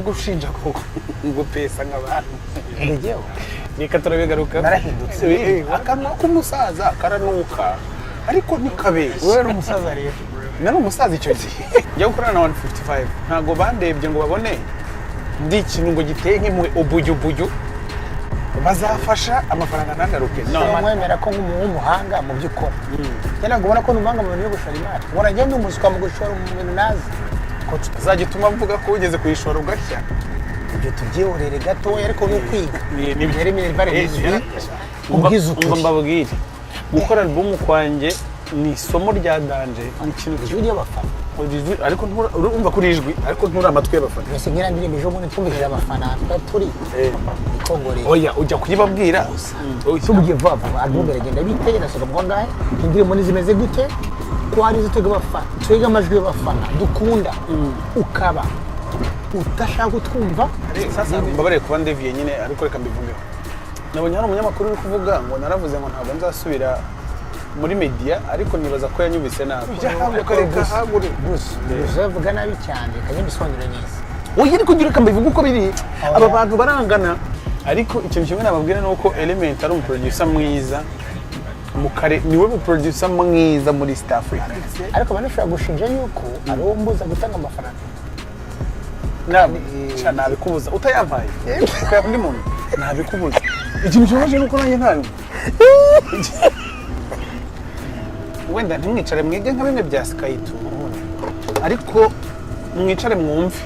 Gushinja koko ngo pesa nk'abantu. Ngewe? Reka turabigaruka. Narahindutse. Akanwa k'umusaza karanuka, ariko ntikabeshye. Wowe uri umusaza rero. Nari umusaza icyo gihe njya gukorana na 155. Ntabwo bandebye ngo babone ndi ikintu ngo giteye nk'impuhwe, ubujyubujyu bazafasha amafaranga ntagaruke, no. Mwemera ko nk'umuhanga mu byo ukora. Njye ntabwo ubona ko ndi umuhanga mu bintu byo gushora imari. Ubona njye ndi umuswa mu gushora mu bintu nazi. Ko tutazajya utuma mvuga ko wigeze kuyishora ugashya. Ibyo tubyihorere gatoya, ariko ni ukwiga. Ni Yari minerval bizwi, ubwiza Umva, ukuri. mbabwire, gukora album kwanjye ni isomo rya danger, ni ikintu Ijwi ry'abafana. Ariko urumva kuri ijwi, ariko nturi amatwi y'abafana. Mbese nk'iriya ndirimbo ejo bundi twumvishije abafana, twari turi ikongorera. Oya, ujya kuyibabwira. Tubwiye vuba vuba, album iragenda bite? Irasohoka mu bangahe? Indirimbo ntizimeze gute? Ko hari izo twebwe abafana, twebwe amajwi y'abafana dukunda, ukaba udashaka kutwumva. Sasa mbabarire kuba ndeviye nyine, ariko reka mbivugeho. Nabonye hari umunyamakuru uri kuvuga ngo naravuze ngo ntabwo nzasubira muri media, ariko nibaza ko yanyumvise nabi. Bruce, Bruce avuga nabi cyane, reka mbisobanure neza. Oya, ariko reka mbivuge uko biri. Oya. Aba bantu barangana, ariko ikintu kimwe nababwira ni uko Element ari umuproducer mwiza mu kare, niwe muproducer mwiza muri East Africa. Ariko banashobora gushinja yuko ari uwo mbuza gutanga amafaranga. Sha, nabikubuza utayampaye ukayaha undi muntu, nabikubuza. Ikintu kibabaje ni uko nanjye ntayo. Wenda ntimwicare mwige nka bimwe bya Skype, ariko mwicare mwumve.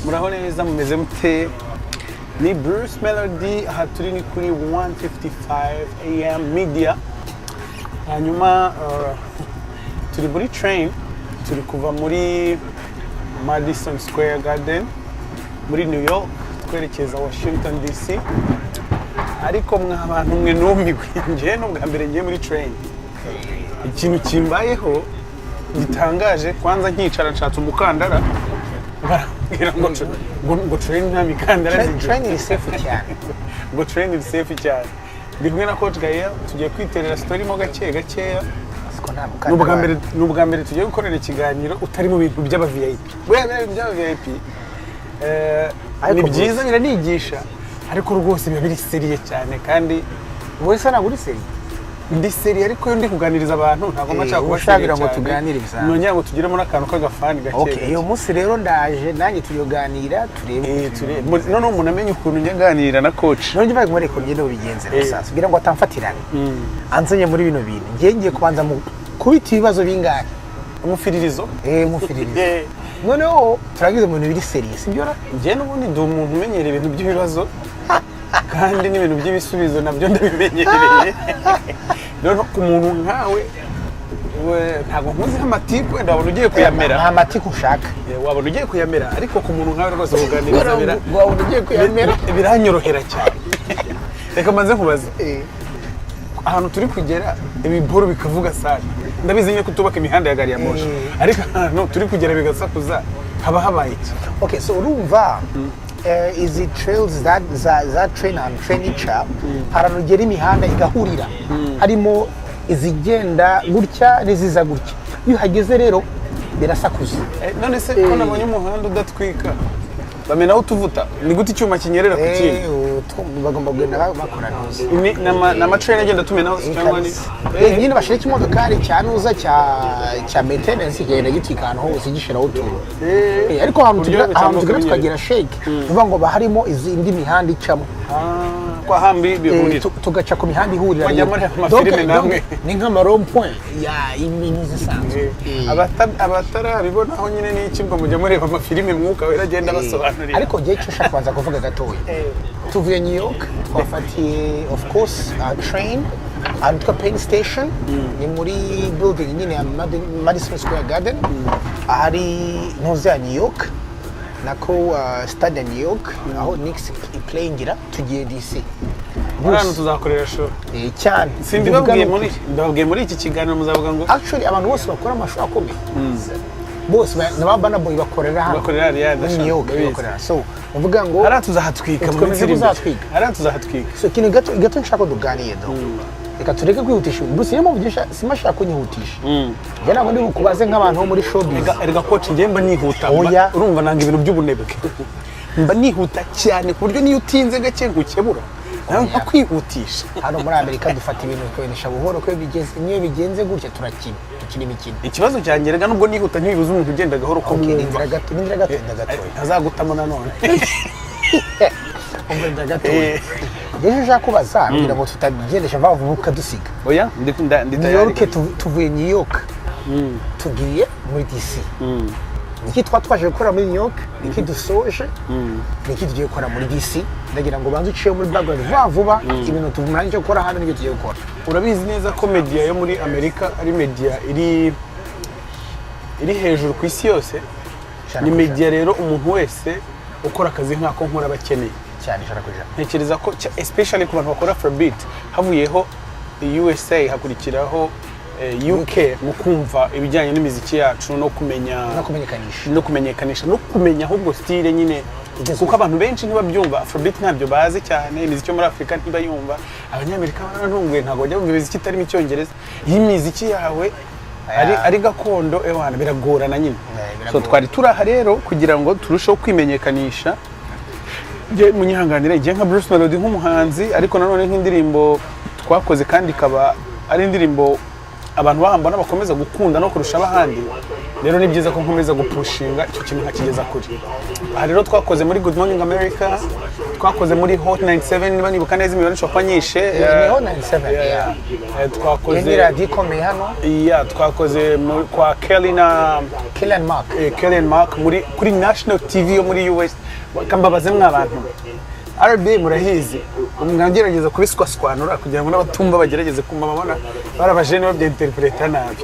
Muraho neza, mumeze mute? Ni Bruce Melody. Aha turi ni kuri 155 AM Media. Hanyuma turi muri train, turi kuva muri Madison Square Garden muri New York, twerekeza Washington DC. Ariko mwa bantu mwe, numiwe. Njyewe n'ubwa mbere ngiye muri train, ikintu kimbayeho gitangaje, kwanza nkicara nshatse umukandara, barambwira ngo train nta mikandara zigira. Train iri safe cyane. Ngo train iri safe cyane. Ndi kumwe na Coach Gael, tugiye kwiterera story mo gake gakeya. Siko nta Ni mukandara. ubwa mbere, ni ubwa mbere tugiye gukorera ikiganiro utari mu bintu by'aba VIP. Buriya bintu by'aba VIP Ariko ni byiza, biranigisha, ariko rwose biba biri sérieux cyane kandi Wowe se ntabwo uri sérieux? Ndi sérieux, ariko iyo ndi kuganiriza abantu ntabwo mba nshaka kuba Ushaka sérieux ngo cyane. tuganire bisanzwe. Nongera ngo tugiremo n'akantu k'agafani gake Okay, gake. uyu munsi rero ndaje nanjye tuyoganira, turebe. Noneho umuntu amenye ukuntu njya nganira na coach. None njye muri ko ngende ubigenze sasa kugira ngo atamfatirane anzanye muri bino bintu. Ngiye ngiye kubanza mu kubita ibibazo bingahe? Umufiririzo. Mufiririzo. Noneho turagize mu bintu biri sérieux, sibyo ra? Njye n'ubundi ndi umuntu umenyera ibintu by'ibibazo, kandi n'ibintu by'ibisubizo nabyo ndabimenyereye. Rero ku muntu nkawe we, ntabwo nkuziho amatiku, wenda wabona ugiye kuyamera. Nta matiku ushaka. Wabona ugiye kuyamera, ariko ku muntu nkawe rwose kuganiriza Wabona ugiye kuyamera. Biranyorohera cyane. Reka mbanze nkubaze, ahantu turi kugera ibiboro bikavuga sare, ndabizi nyine ko tubaka imihanda ya gari ya moshi, ariko ahantu turi kugera bigasakuza haba habaye iki? Okay, so urumva izi trails za train, ahantu train ica, hari ahantu ugera imihanda igahurira, harimo izigenda gutya n'iziza gutya. Iyo uhageze rero birasakuza. None se ko nabonye umuhanda udatwika, bamenaho utuvuta, ni gute icyuma kinyerera ku kindi? Bagomba kugenda bakora ntuza. Ni amatrain agenda atumenaho se cyangwa ni Nyine bashyira ikimodokari cya nuza cya maintenance, kigenda gitwika ahantu hose, gishiraho utuntu. Ariko ahantu Ku buryo tugera, ahantu bitambuka tugera binyerera. tukagira shake, uvuga ngo harimo izindi mihanda icamo. Ah, kwa hambi bihurira. Tugaca ku mihanda ihurira Bajya rero. muri amafilime namwe. Ni nk'ama rond-point ya ibintu zisanzwe. Abatarabibonaho nyine ni iki? Ngo mujya mureba amafilime, Mwuka Wera agenda abasobanurira. Ariko njye icyo ushaka kubanza kuvuga gatoya, tuvuye New York, twafatiye of course train ahantu twitwa Penn Station, ni muri building nyine ya Madison Square Garden, ahari ntuzi ya New York, nako stade ya New York aho Knicks iplayingira. Tugiye DC. Muri hano tuzakorera show. Cyane. Simbibabwiye muri, ndababwiye muri iki kiganiro muzavuga ngo Actually abantu bose bakora amashusho akomeye bose na ba Burna Boy bakorera hano. Bakorera hariya. Muri New York. Ndabizi. Bakorera, so uvuga ngo Hariya tuzahatwika mu Twemeze minsi iri imbere. kuzatwika. Hariya tuzahatwika. So ikintu gato gato nshaka ko tuganire do. Reka tureke kwihutisha ibintu. Bruce, niyo mpamvu simashaka kunyihutisha. Njye ntabwo ndi bukubaze nk'abantu bo muri showbiz. Erega coach, njye mba nihuta. Oya. Urumva nanga ibintu by'ubunebwe, mba nihuta cyane ku buryo niyo utinze gake nkukebura nawe nkakwihutisha. Hano muri Amerika dufata ibintu tukabinisha buhoro, ko iyo bigeze, niyo bigenze gutya turakina, dukina imikino. Ikibazo cyanjye rega, nubwo nihuta ntibibuza umuntu ugenda gahoro ko Okay, mwumva. Rindira gato, rindira gato, rindira gatoya. Ntazagutamo nanone. Umva, rindira gatoya. Ejo ushaka kubaza kugira ngo tutagendesha vuba vuba ukadusiga. Oya, ndi New tayari. York, tuvuye New York tugiye muri DC. Niki twaje gukora muri New York? Niki dusoje? Niki tugiye gukora muri DC? Ndagira ngo ubanze uciye muri background vuba vuba ibintu tumaranye gukora hano n'ibyo tugiye gukora. Urabizi neza ko media yo muri Amerika ari media iri hejuru ku isi yose. Ijana Ni ku ijana. media rero umuntu wese ukora akazi nk'ako nkora aba akeneye. Cyane, 100%. Ntekereza ko especially ku bantu bakora Afrobeat, havuyeho USA hakurikiraho UK mu kumva ibijyanye n'imiziki yacu no kumenya No kumenyekanisha. No kumenyekanisha no kumenya ahubwo style nyine, Igezweho. kuko abantu benshi ntibabyumva, Afrobeat ntabyo bazi cyane, imiziki yo muri Afurika ntibayumva. Abanyamerika barantunguye, ntabwo bajya bumva imiziki itarimo Icyongereza. Iyo imiziki yawe ari gakondo, ewana, biragorana nyine. Biragorana. So twari turi aha rero kugira ngo turusheho kwimenyekanisha. Njye munyihanganire, njye nka Bruce Melody nk'umuhanzi, ariko nanone nk'indirimbo twakoze kandi ikaba ari indirimbo abantu bahambana bakomeza gukunda no kurusha abahandi, rero ni byiza ko nkomeza gupushinga icyo kintu nkakigeza kure. Aha rero twakoze muri Good Morning America, twakoze muri Hot 97, niba nibuka neza imibare nshobora kuba nyishe. Ni Hot 97, Yeah. yeah. Twakoze Iyi ni radiyo ikomeye hano. Yeah, twakoze kwa Kelly na Kelly and Mark. Kelly and Mark kuri National TV yo muri US. Kambabaze mwabantu, RBA murahizi, mwagerageza kubiswaswanura kugira ngo n'abatumva bagerageze kumva, babona barabajene babyinterpreta nabi.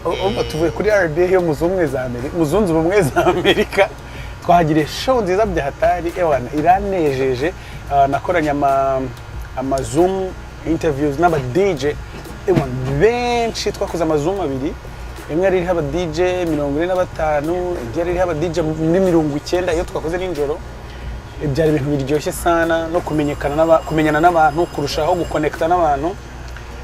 Urumva tuvuye kuri RBA yo mu zunze za Amerika, mu zunze ubumwe za Amerika, twahagiriye show nziza bya hatari, ewana iranejeje. Nakoranye ama Zoom interviews n'aba DJ, ewana, benshi. Twakoze ama Zoom abiri, imwe yari iriho aba DJ 45, indi yari iriho aba DJ muri 90. Iyo twakoze nijoro byari ibintu biryoshye sana, no kumenyekana kumenyana n'abantu, kurushaho gukonekita n'abantu,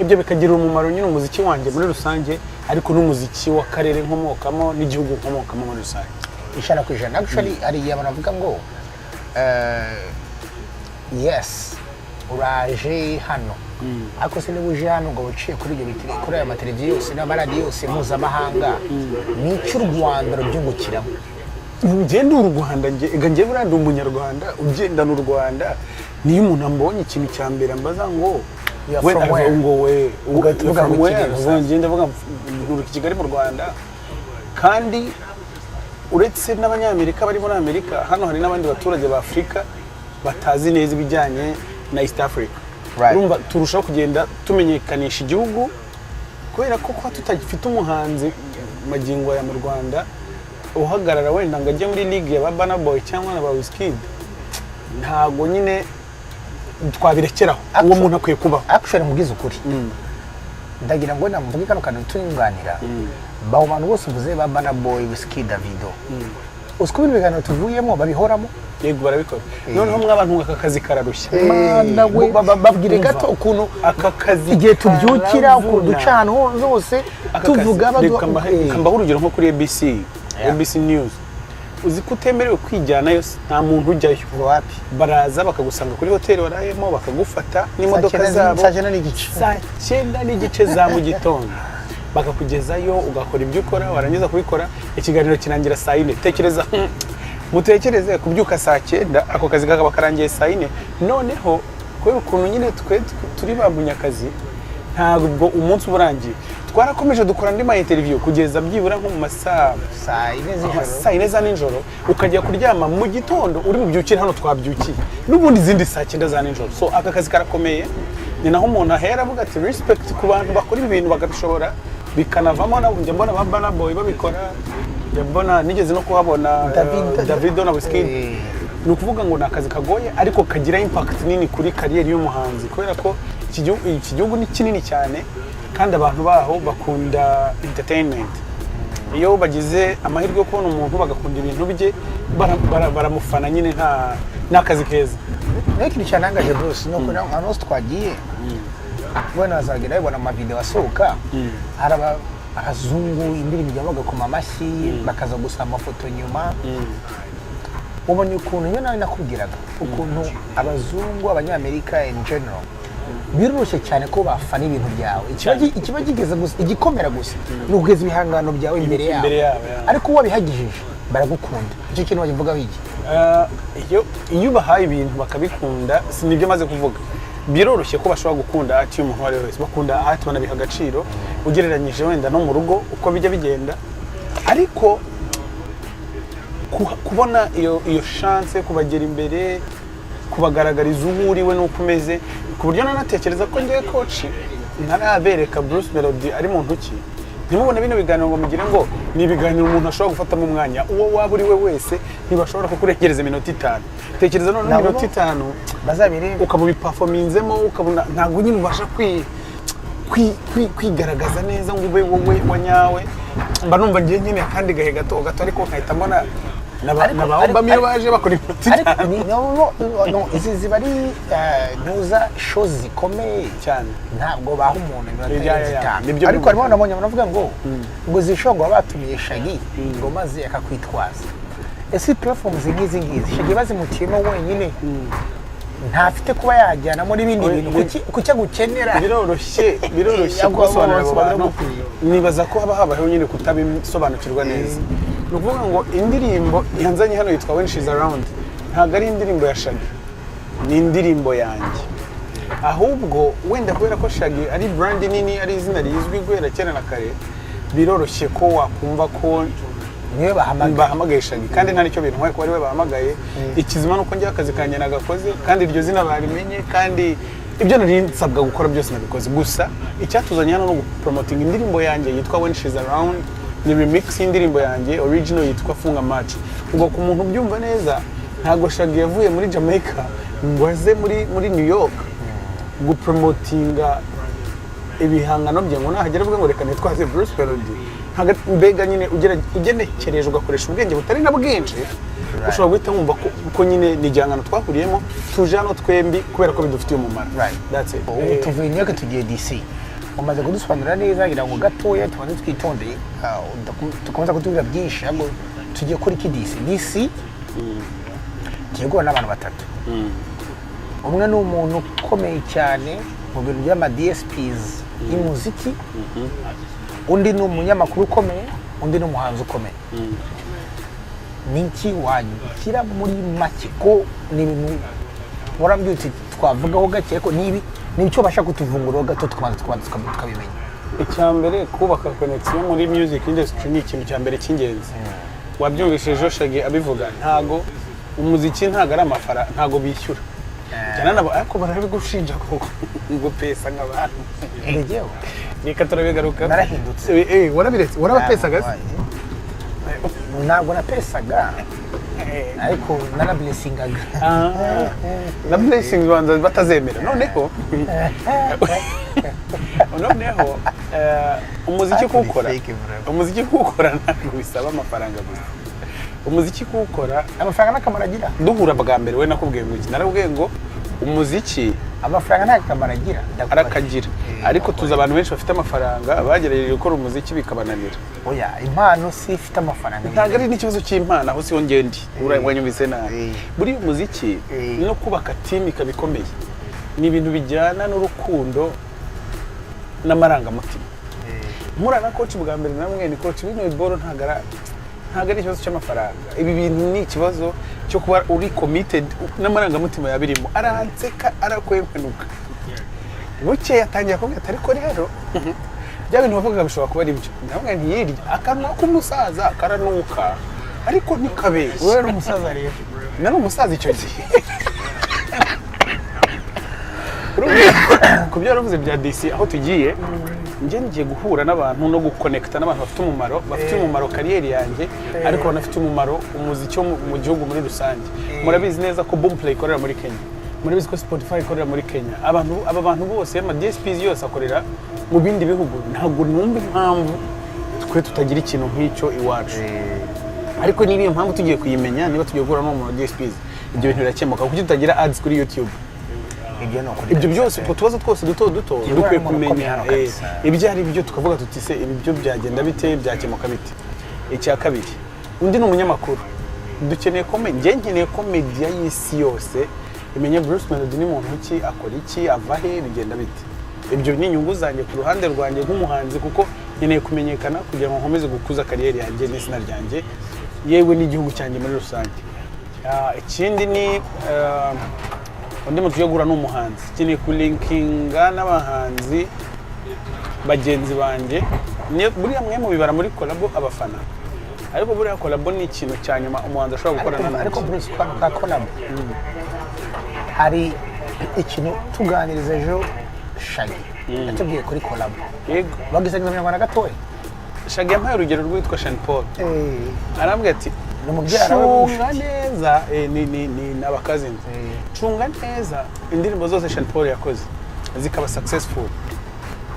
ibyo bikagirira umumaro nyine umuziki wanjye muri rusange, ariko n'umuziki w'akarere nkomokamo n'igihugu nkomokamo muri rusange. 100%. Actually, hari igihe abantu bavuga ngo yes, uraje hano, ariko se niba uje hano ngo uciye kuri ibyo kuri ayo mateleviziyo yose n'amaradiyo yose mpuzamahanga, ni icyo u Rwanda rubyungukiramo? Njye ndi u Rwanda, njye ega njye buriya ndi Umunyarwanda ugendana u Rwanda. Niyo umuntu ambonye, ikintu cya mbere ambaza ngo You are we from where? ngo we Ugahita uvuga from ngo where? Kigali gusa. Njye ndavuga nturuka i Kigali mu Rwanda. Kandi uretse n'Abanyamerika bari muri Amerika, hano hari n'abandi baturage ba Afurika batazi neza ibijyanye na East Africa. Urumva turushaho kugenda tumenyekanisha igihugu, kubera ko kuba tutagifite umuhanzi magingo aya mu Rwanda uhagarara wenda ngo ajye muri ligue ya ba Burna Boy cyangwa na ba Wizkid, ntago nyine twabirekeraho. Uwo muntu akwiye kubaho. Actually, mubwize ukuri, ndagira ngo namuvuge kano kantu tunyunganira. Abo bantu bose uvuze, ba Burna Boy, Wizkid, Davido, uzi ko bino biganiro tuvuyemo babihoramo? Yego, barabikora. Noneho mwabantu, aka kazi kararushya. Mana we! Babwire Umva. gato ukuntu Aka kazi igihe tubyukira, ukuntu karavuna. duca ahantu hose Aka tuvuga, kazi, baduha reka reka mbahe urugero nko kuri ABC, ABC News. Uzi ko utemerewe kwijyanayo se? Nta muntu ujyayo. Ngo wapi? Baraza bakagusanga kuri hoteli warayemo, bakagufata n'imodoka Saa cyenda zabo. Saa cyenda n'igice. Saa cyenda n'igice za mu gitondo bakakugezayo, ugakora ibyo ukora, warangiza kubikora ikiganiro kirangira saa yine. Tekereza, mutekereze kubyuka saa cyenda, ako kazi kakaba karangiye saa yine. Noneho kubera ukuntu nyine twe turi ba munyakazi, ntabwo umunsi uba urangiye. Twarakomeje dukora andi ma interview kugeza byibura nko mu masaa Saa yine z'ijoro. Saa yine za nijoro, ukajya kuryama mu gitondo uri bubyukire hano twabyukiye n'ubundi izindi saa cyenda za nijoro. So aka kazi karakomeye, ni naho umuntu ahera avuga ati respect ku bantu bakora ibi bintu bakabishobora bikanavamo. Nabo njya mbona ba Burna Boy babikora, njya mbona, nigeze no kuhabona Davido na Wizkid. Ni ukuvuga ngo ni akazi kagoye ariko kagira impact nini kuri kariyeri y'umuhanzi, kubera ko iki gihugu ni kinini cyane kandi abantu baho bakunda entertainment. Iyo bagize amahirwe yo kubona umuntu bagakunda ibintu bye, baramufana nyine. Nta ni akazi keza. Nayo ikintu cyanangaje, Bruce, ni ukuntu ahantu hose twagiye Wenda bazagenda babibona mu mavideo asohoka, hari abazungu indirimbo ijya bagakoma amashyi, bakaza gusaba amafoto nyuma. Ubonye ukuntu iyo nawe nakubwiraga ukuntu abazungu, Abanyamerika in general, biroroshye cyane ko bafana ibintu byawe. Ikiba kigeze gusa, igikomera gusa ni ukugeza ibihangano byawe imbere yabo. Imbere yabo, yeah. Ariko wabihagijije baragukunda. Icyo kintu wakivugaho iki? Iyo ubahaye ibintu bakabikunda, si nibyo maze kuvuga, biroroshye ko bashobora gukunda art y'umuntu uwo ari we wese. Bakunda art, banabiha agaciro ugereranyije wenda no mu rugo uko bijya bigenda. Ariko kubona iyo chance yo kubagera imbere, kubagaragariza uwo uriwe n'uko umeze, ku buryo nanatekereza ko ngewe coach ntarabereka Bruce Melody ari mu ntoki. Ntimubone bino biganiro ngo mugire ngo ni ibiganiro umuntu ashobora gufatamo umwanya. Uwo waba uri we wese, ntibashobora kukurengereza iminota 5. Tekereza noneho Nabo iminota 5 bazabirebe. Ukaba ubiperforminzemo, ukabona ntabwo nyine ubasha kwigaragaza neza ngo ube wowe wa nyawe. Mba numva ngiye nkeneye akandi gahe gato gato, ariko nkahita mbona na ba Obama iyo baje bakora iminota Ariko 5. No, no, no, izi ziba ari ntuza shows zikomeye. Cyane. Ntabwo baha umuntu iminota irenze 5. Nibyo. Ariko harimo nabonye baravuga ngo zishobora ngo batumiye Shaggy ngo maze akakwitwaza. Ese platforms nk'izi ngizi Shaggy bazimutiyemo wenyine, ntafite kuba yajyanamo n'ibindi bintu? Kuki agukenera? Biroroshye Yaguha kubasobanurira abo bose bantu. baragukwiye. Nibaza ko haba habayeho nyine kutabisobanukirwa neza. Ni ukuvuga ngo indirimbo yanzanye hano yitwa When She's Around, ntabwo ari indirimbo ya Shaggy, ni indirimbo yanjye. Ahubwo wenda kubera ko Shaggy ari brand nini, ari izina rizwi guhera kera na kare, biroroshye ko wakumva ko Niwe bahamagaye. Bahamagaye Shaggy, kandi nta nicyo bintwaye kuba ari we bahamagaye. Ikizima ni uko njyewe akazi kanjye nagakoze, kandi iryo zina barimenye, kandi ibyo nari nsabwa gukora byose nabikoze. Gusa icyatuzanye hano ni ugupromotinga indirimbo yanjye yitwa When She's Around. Ni remix y'indirimbo yanjye original yitwa Funga Macho. Ubwo ku muntu ubyumva neza, ntabwo Shaggy yavuye muri Jamaica ngo aze muri New York gupromotinga ibihangano bye, ngo nahagera avuga ngo reka nitwaze Bruce Melody. Mbega nyine ugenekereje, ugakoresha ubwenge butari na bwinshi, ushobora guhita wumva ko nyine ni igihangano twahuriyemo, tuje hano twembi kubera ko bidufitiye umumaro. That's it. Ubu tuvuye New York tugiye DC. Umaze kudusobanurira neza, ngira ngo gatoya tubanze twitondeye, tukomeza kutubwira byinshi. Ahubwo tugiye kuri ki DC. DC tugiye guhura n'abantu batatu. Umwe ni umuntu ukomeye cyane mu bintu by'ama DSPs y'umuziki, undi ni umunyamakuru ukomeye, undi ni umuhanzi ukomeye. Ni iki wagira muri make, ko ni ibintu warambwiye uti twavugaho gake, ariko ni icyo ubasha kutuvunguraho gato, tukabanza tukabimenya? Icya mbere, kubaka connection muri music industry ni ikintu cya mbere cy'ingenzi. Wabyumvise ejo Shaggy abivuga, ntago umuziki ntago ari amafaranga, ntago bishyura cyane nabo, ariko barabigushinja koko ngo pesa nk'abantu. Ngewe? Reka turabigaruka. Narahindutse. Warabiretse, warabapesaga se? Ntabwo napesaga, ariko narablessingaga. Ah, na blessings banza batazemera. Noneho umuziki Ariko ni kuwukora fake, bro. Umuziki kuwukora ntabwo bisaba amafaranga gusa. Umuziki kuwukora Amafaranga nta kamaro agira. Duhura bwa mbere, we nakubwiye ngo iki? Narakubwiye ngo umuziki Amafaranga nta kamaro agira, ndakubaza. Arakagira, ariko tuzi abantu benshi bafite amafaranga bagerageje gukora umuziki bikabananira. Oya, impano si ifite amafaranga. Ntabwo ari n'ikibazo cy'impano, aho siho ngende wanyumvise nabi. Buriya umuziki no kubaka team ikaba ikomeye ni ibintu bijyana n'urukundo n'amarangamutima. Mpura na coach bwa mbere, namwe ni coach, bino boro ntabwo ari ikibazo cy'amafaranga, ibi bintu ni ikibazo cyo kuba uri committed n'amarangamutima yabirimo. Aranseka, arakwempenuka. Bukeye atangira kumbwira ati: "Ariko rero bya bintu wavugaga bishobora kuba ari byo." Ndavuga nti: "Yirya akanwa k'umusaza karanuka, ariko ntikabeshye." Wowe uri umusaza rero? Nari umusaza icyo gihe. Urumva, ku byo waravuze bya DC, aho tugiye, njye ngiye guhura n'abantu no gukonekita n'abantu bafite umumaro, bafite umumaro career yanjye, ariko banafite umumaro umuziki wo mu gihugu muri rusange. Murabizi neza ko Boomplay ikorera muri Kenya, murabizi ko Spotify ikorera muri Kenya. Abantu, aba bantu bose, ama DSPs yose akorera mu bindi bihugu. Ntabwo numva impamvu twe tutagira ikintu nk'icyo iwacu. Ariko niba iyo mpamvu tugiye kuyimenya, niba tugiye guhura n'umuntu wa DSPs, ibyo bintu birakemuka. Kuki tutagira ads kuri YouTube? Ibyo ni ukuri Ibyo kabisa. byose, utwo tubazo twose duto duto Yego, dukwiye umuntu ukomeye kumenya hano kabisa. ibyo ari byo, tukavuga tuti: "Se ibi byo byagenda bite? Byakemuka bite?" Icya kabiri, undi ni umunyamakuru. Dukeneye ko njye nkeneye ko media y'isi yose imenye Bruce Melody ni muntu ki, akora iki, ava he, bigenda bite. Ibyo ni inyungu zanjye ku ruhande rwanjye nk'umuhanzi, kuko nkeneye kumenyekana kugira ngo nkomeze gukuza career yanjye n'izina ryanjye, yewe n'igihugu cyanjye muri rusange. Ikindi ni undi muntu tugiye guhura ni umuhanzi. Nkeneye kulinkinga n'abahanzi bagenzi banjye. Buriya mwe mubibara muri collabo abafana, ariko buriya collabo ni ikintu cya nyuma umuhanzi ashobora gukorana Ariko n'undi. Bruce, kwa ka collabo hari ikintu tuganiriza ejo, Shaggy yatubwiye kuri collabo. Yego. Bagisagiza Abanyarwanda gatoya. Shaggy yampaye urugero rwitwa Sean Paul. Arambwira ati: Ni umubyara we "Cunga w'inshuti. neza." Ni aba cousins. "Cunga neza indirimbo zose Sean Paul yakoze zikaba successful,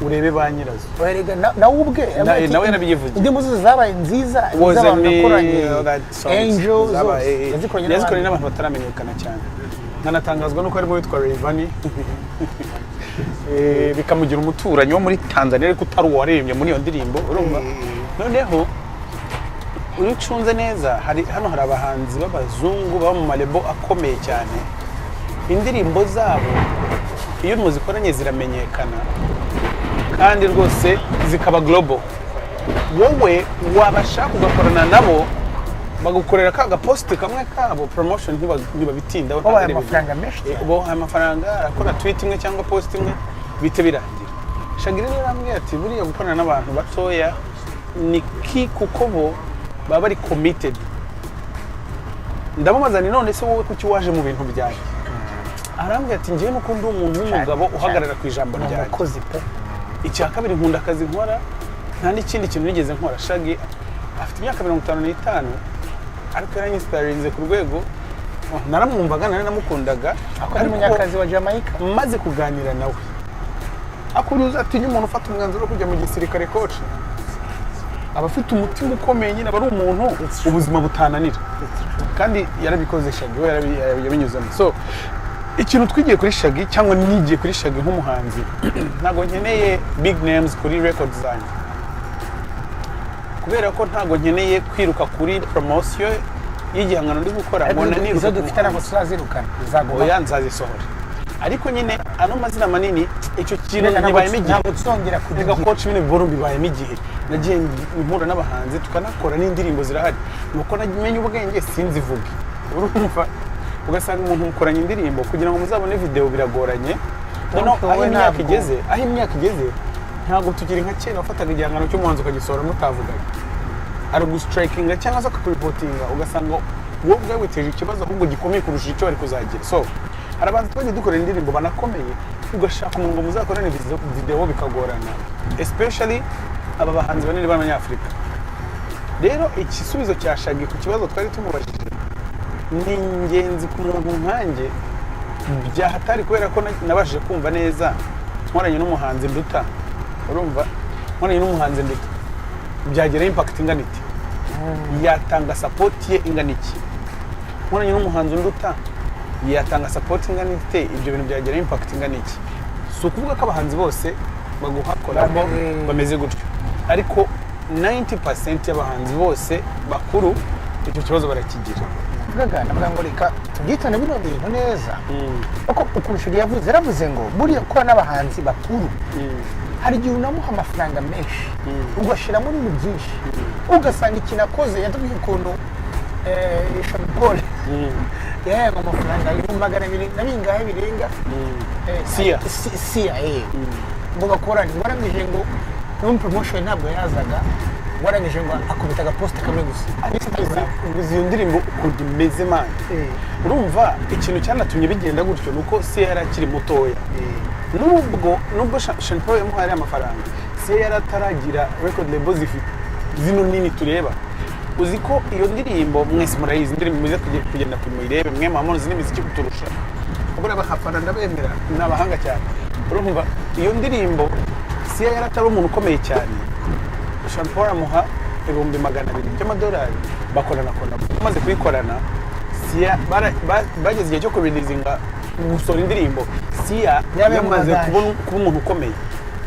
urebe ba nyirazo." Erega nawe ubwe yavuze ati, Nawe yarabyivugiye. Indirimbo zose zabaye nziza Was z'abantu me, yakoranye, all that songs. Angel Zabaye, zose yazikoranye yazikoranye n'abandi. n'abantu bataramenyekana cyane, nkanatangazwa nuko harimo witwa Rayvanny, bikamugira umuturanyi wo muri Tanzania ariko utari uwaririmbye muri iyo ndirimbo, urumva. Noneho iyo ucunze neza, hari hano hari abahanzi b'abazungu baba mu ma label akomeye cyane, indirimbo zabo iyo muzikoranye ziramenyekana kandi rwose zikaba global. Wowe wabashaka ugakorana nabo, bagukorera ka gapost kamwe kabo promotion, ntibabitindaho. Babaye Ntabwo ari amafaranga menshi cyane. Ubahaye amafaranga, arakora tweet imwe cyangwa post imwe, bite birangira. Shaggy rero yarambwiye ati: "Buriya gukorana n'abantu batoya ni ki, kuko bo baba bari committed." Ndamubaza ni: "None se wowe kuki waje mu bintu byanjye?" Arambwira ati: "Njyewe nuko ndi umuntu w'umugabo uhagarara ku ijambo Ni ryanjye. umukozi pe. Icya kabiri, nkunda akazi nkora, nta n'ikindi kintu nigeze nkora." Shaggy afite imyaka 55, ariko yaranyinspirinze ku rwego, oh, naramwumvaga, nari namukundaga. Ako ni Ariko umunyakazi wa Jamaica. Maze kuganira nawe, akuriye uzatinya umuntu ufata umwanzuro wo kujya mu gisirikare, coach, aba afite umutima ukomeye nyine, aba ari umuntu ubuzima butananira, kandi yarabikoze. Shaggy we yabinyuzemo. So ikintu twigiye kuri Shaggy, cyangwa nigiye kuri Shaggy nk'umuhanzi, ntabwo nkeneye big names kuri record zanjye, kubera ko ntabwo nkeneye kwiruka kuri promotion y'igihangano ndi gukora ngo niruka Izo ku dufite ntabwo tuzazirukana, zizaguma. Oya, nzazisohora, ariko nyine ano mazina manini, icyo kintu Ntabwo ntibayemo igihe. Ntabwo tuzongera Rega kugira. coach, bino biboro bibayemo igihe. Nagiye mpura n'abahanzi, tukanakora n'indirimbo zirahari, nuko namenye ubwenge sinzivuge, urumva? Ugasanga umuntu mukoranye indirimbo, kugira ngo muzabone video biragoranye. Noneho Donc aho wowe imyaka igeze, aho imyaka igeze, ntabwo tukiri nka kera wafataga igihangano cy'umuhanzi ukagisohora mutavuganye, aragustrikinga cyangwa se akakuripotinga, ugasanga wowe ubwawe witeje ikibazo ahubwo gikomeye kurusha icyo wari kuzagira. So hari abantu twagiye dukorera indirimbo banakomeye, ugashaka umuntu ngo muzakorane video bikagorana, especially aba bahanzi banini b'Abanyafurika. Rero igisubizo cya Shaggy ku kibazo twari tumubajije ni ingenzi ku muntu nkanjye byahatari, kubera ko nabashije kumva neza nkoranye n'umuhanzi nduta, urumva, nkoranye n'umuhanzi nduta byagira impact ingana ite, yatanga support ye ingana iki? Nkoranye n'umuhanzi unduta yatanga support ingana ite? Ibyo bintu byagira impact ingana iki? Si ukuvuga ko abahanzi bose baguha collabo bameze gutyo, ariko 90% y'abahanzi bose bakuru icyo kibazo barakigira. Vugaga navuga ngo reka tubyitane bino bintu neza, kuko ukuntu Shaggy yavuze, yaravuze ngo buriya gukora n'abahanzi bakuru hari igihe unamuha amafaranga menshi, ugashyiramo ibintu byinshi, ugasanga ikintu akoze. Yatubwiye ukuntu Sean Paul yahaye amafaranga 200,000 na bingahe birenga. Sia. Sia, ngo bakorane, ngo arangije ngo no muri promotion ntabwo yazaga, ngo arangije ngo akubita agapost kamwe gusa. Uzi iyo ndirimbo ukuntu imeze, man? Urumva ikintu cyanatumye bigenda gutyo ni uko Sia yari akiri mutoya. Nubwo Sean Paul yamuhaye amafaranga, Sia yari ataragira record label zifite zino nini tureba. Uzi ko iyo ndirimbo mwese murayizi, indirimbo muze kugenda muyirebe, mwe muba muzi n'imiziki kuturusha. Buriya abafana ndabemera, ni abahanga cyane. Urumva iyo ndirimbo, Sia yari atari umuntu ukomeye cyane, Sean Paul amuha 200,000 by'amadolari, bakorana collabo. Bamaze kuyikorana, Sia bageze igihe cyo kureleasinga Gusohora indirimbo Sia Yaba yamaze yamuhagaje. kuba umuntu ukomeye.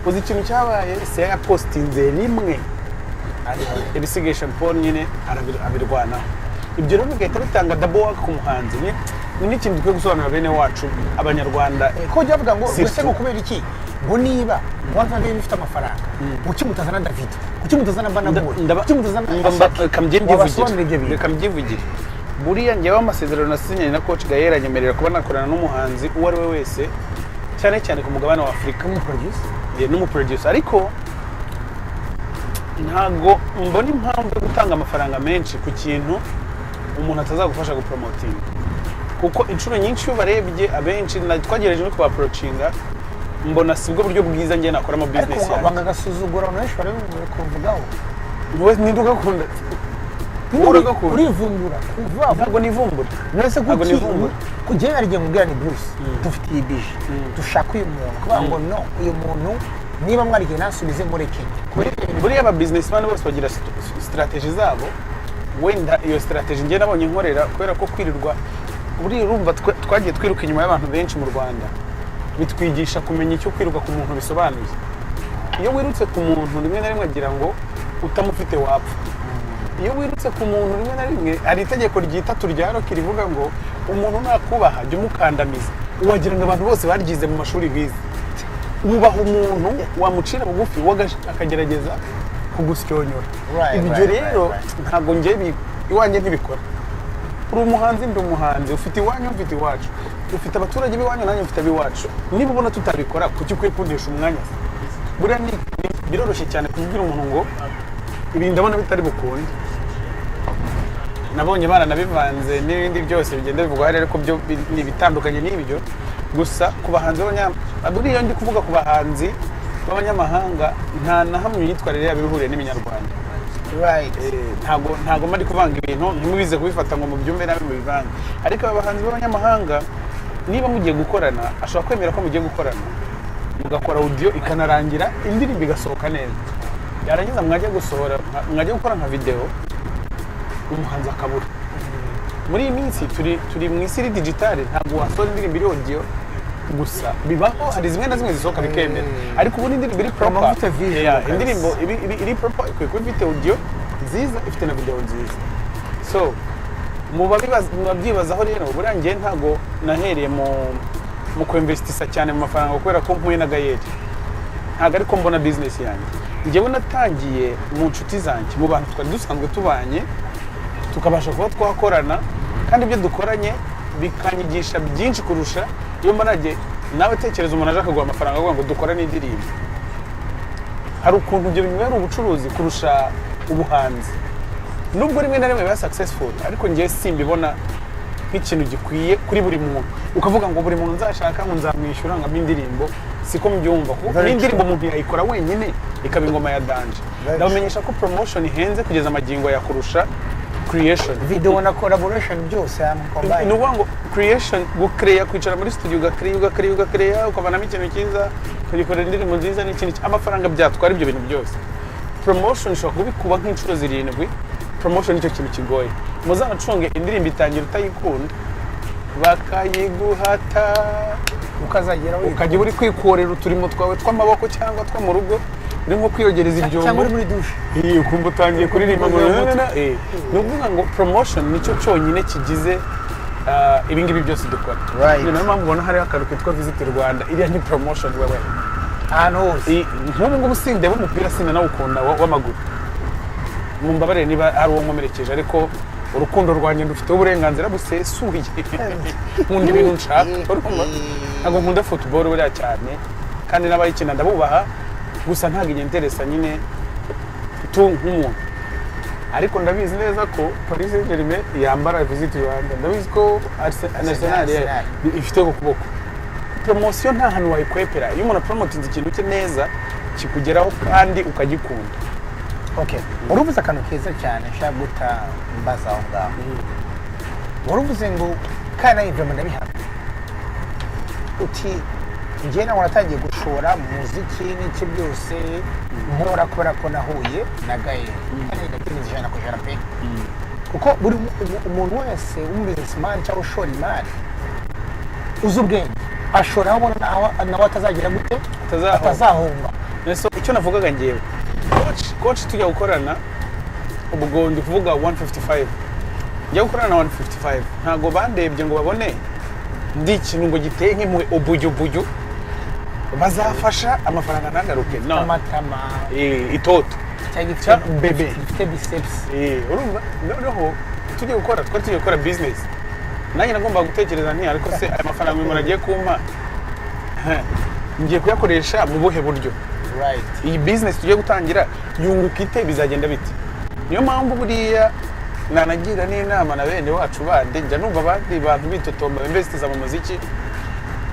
Uzi ikintu cyabaye? Sia yapostinze rimwe, ibisigaye Sean Paul nyine abirwanaho. Ibyo rero bigahita bitanga double work ku muhanzi. Ni n'ikintu dukwiye gusobanurira bene wacu abanyarwanda. Ko ujya bavuga ngo Surtout. ese ngo kubera iki, ngo niba 155 ifite amafaranga, kuki mutazana David, kuki mutazana Burna Boy, kuki mutazana Asake? Reka mbyivugire. Wabasobanurira ibyo bintu. Reka mbyivugire. Buriya njyewe amasezerano nasinyanye na Coach Gael anyemerera kuba nakorana n'umuhanzi uwo ari we wese, cyane cyane ku mugabane wa Afurika. N'umuproducer. Yeah, n'umuproducer. Ariko ntabwo mbona impamvu yo gutanga amafaranga menshi ku kintu umuntu atazagufasha gupromotinga, kuko inshuro nyinshi iyo ubarebye abenshi twagerageje no kubaapproachinga, mbona sibwo buryo bwiza njye nakoramo Ariko business yanjye. Banga agasuzuguro, abantu benshi barabikuvugaho. Wowe ninde ugakunda? Wowe uragakunda? Urivumbura kuva Ntabwo nivumbura. Nese Ntabwo kuki nivumbura. Kugera hari igihe mubwira ni Bruce, dufite iyi budget, dushaka uyu muntu, kuvuga ngo no, uyu muntu niba mwarigiye nasubize mureke. Buriya aba businessman bose bagira strategy zabo. Wenda iyo strategy njye nabonye nkorera, kubera ko kwirirwa buriya urumva twagiye twiruka inyuma y'abantu benshi mu Rwanda, bitwigisha kumenya icyo kwiruka ku muntu bisobanuye. Iyo wirutse ku muntu, rimwe na rimwe agira ngo utamufite wapfa. Iyo wirutse ku muntu, rimwe na rimwe hari itegeko ryita rya Rocky rivuga ngo umuntu nakubaha jya umukandamiza. Wagira ngo abantu bose baryize mu mashuri bize. Wubaha umuntu, wamucira bugufi, we akagerageza kugusyonyora. Ibyo rero ntabwo njye iwanjye ntibikora. Uri umuhanzi, ndi umuhanzi, ufite iwanyu, mfite iwacu, ufite abaturage b'iwanyu, nanjye mfite ab'iwacu. Niba ubona tutabikora, kuki ukwiye kuntesha umwanya se? Buriya biroroshye cyane kubwira umuntu ngo ibi ndabona bitari bukunde. Nabonye baranabivanze n'ibindi byose bigenda bivugwa hariya, ariko byo ni ibitandukanye n'ibyo. Gusa ku bahanzi buriya ndi kuvuga ku bahanzi b'abanyamahanga, nta na hamwe imyitwarire yabo iba ihuriye n'iminyarwanda. Ntago mba ndi kuvanga ibintu, ntimubize kubifata ngo mubyumve nabi mubivange. Ariko aba bahanzi b'abanyamahanga, niba mugiye gukorana, ashobora kwemera ko mugiye gukorana, mugakora audio ikanarangira, indirimbo igasohoka neza, yarangiza mwajya gusohora, mwajya gukora nka video, umuhanzi akabura. Muri iyi minsi turi mu isi iri digital, ntabwo wasohora indirimbo iri audio gusa. Bibaho, hari zimwe na zimwe zisohoka bikemera, ariko ubundi indirimbo iri proper Amavuta visual Yeah, kabisa. indirimbo iri proper ikwiye kuba ifite audio nziza, ifite na video nziza. So mu babyibazaho rero, buriya njye ntabwo nahereye mu kwinvestisa cyane mu mafaranga kubera ko mpuye na Gael. Ntabwo ariko mbona business yanjye. Njyewe natangiye mu nshuti zanjye, mu bantu twari dusanzwe tubanye, tukabasha kuba twakorana, kandi ibyo dukoranye bikanyigisha byinshi kurusha iyo mbona nawe. Tekereza umuntu aje akaguha amafaranga avuga ngo dukorane indirimbo. Hari ukuntu ibyo bintu biba ari ubucuruzi kurusha ubuhanzi, nubwo rimwe na rimwe biba successful, ariko njyewe simbibona nk'ikintu gikwiye kuri buri muntu, ukavuga ngo buri muntu nzashaka ngo nzamwishyura ngo ampe indirimbo. Siko mbyumva, kuko Very n'indirimbo umuntu yayikora wenyine ikaba ingoma ya danger. Very Ndabamenyesha ko promotion ihenze kugeza amagingo ya kurusha creation. Video na collaboration byose hamwe Ni combine. ukuvuga ngo creation, gucreya, kwicara muri studio ugacreya, ugacreya, ugacreya, ukavanamo ikintu cyiza, ukagikorera indirimbo nziza n'ikindi amafaranga byatwara ibyo bintu byose, promotion ishobora kubikuba nk'inshuro 7. Promotion nicyo kintu kigoye. Muzanacunge, indirimbo itangira utayikunda, bakayiguhata, ukazagera ukajya uri kwikorera uturimo twawe tw'amaboko cyangwa two mu rugo, uri nko kwiyogereza ibyombo cyangwa uri muri douche. Iyo ukumva utangiye kuririmba ngo ni ukuvuga ngo promotion nicyo cyonyine kigize ibi ngibi byose dukora. Ni nayo mpamvu ubona hariho akantu kitwa Visit Rwanda. Iriya ni promotion wewe. Ahantu hose. Nk'ubu ngubu sindeba umupira, sinanawukunda w'amaguru. Mumbabarire niba hari uwo nkomerekeje, ariko urukundo rwanjye ndufiteho uburenganzira busesuye. Nkunda ibintu nshaka, urumva? Ntabwo nkunda football buriya cyane, kandi n'abayikina ndabubaha, gusa ntabwo inyenteresa nyine tu nk'umuntu. Ariko ndabizi neza ko Paris Saint Germain yambara Visit Rwanda, ndabizi ko Arsenal Arsenal. ifite ku kuboko. Promotion nta hantu wayikwepera. Iyo umuntu apromotinze ikintu cye neza, kikugeraho kandi ukagikunda. Okay, uruvuze akantu keza cyane nshaka guta mbaza aho ngaho. Waruvuze ngo, kandi nawe ibyo ndabihamya, uti njye nawe natangiye gushora mu muziki n'iki byose nkora kubera ko nahuye na Gael, kandi ndabyemeza 100% pe, kuko buri umuntu wese w'umubusinessman cyangwa ushora imari Uzi ubwenge ashora aho abona nawe atazagira gute? Atazahomba. Atazahomba. So icyo navugaga ngewe, coach tujya gukorana, ubwo ndi kuvuga 155, njya gukorana na 155, ntabwo bandebye ngo babone ndi ikintu ngo giteye nk'impuhwe, ubujyu bazafasha amafaranga ntagaruke, no. Amatama. Itoto. Cyangwa gifite Cyangwa bebe. Gifite biceps. Urumva noneho tugiye gukora, twari tugiye gukora business, nanjye nagombaga gutekereza nti: "Ariko se aya mafaranga uyu muntu agiye kumpa, ngiye kuyakoresha mu buhe buryo? Iyi business tugiye gutangira yunguka ite? Bizagenda bite?" Niyo mpamvu buriya nanagira n'inama na bene wacu bandi njya numva abandi bantu bitotomba bemvesitiza mu muziki.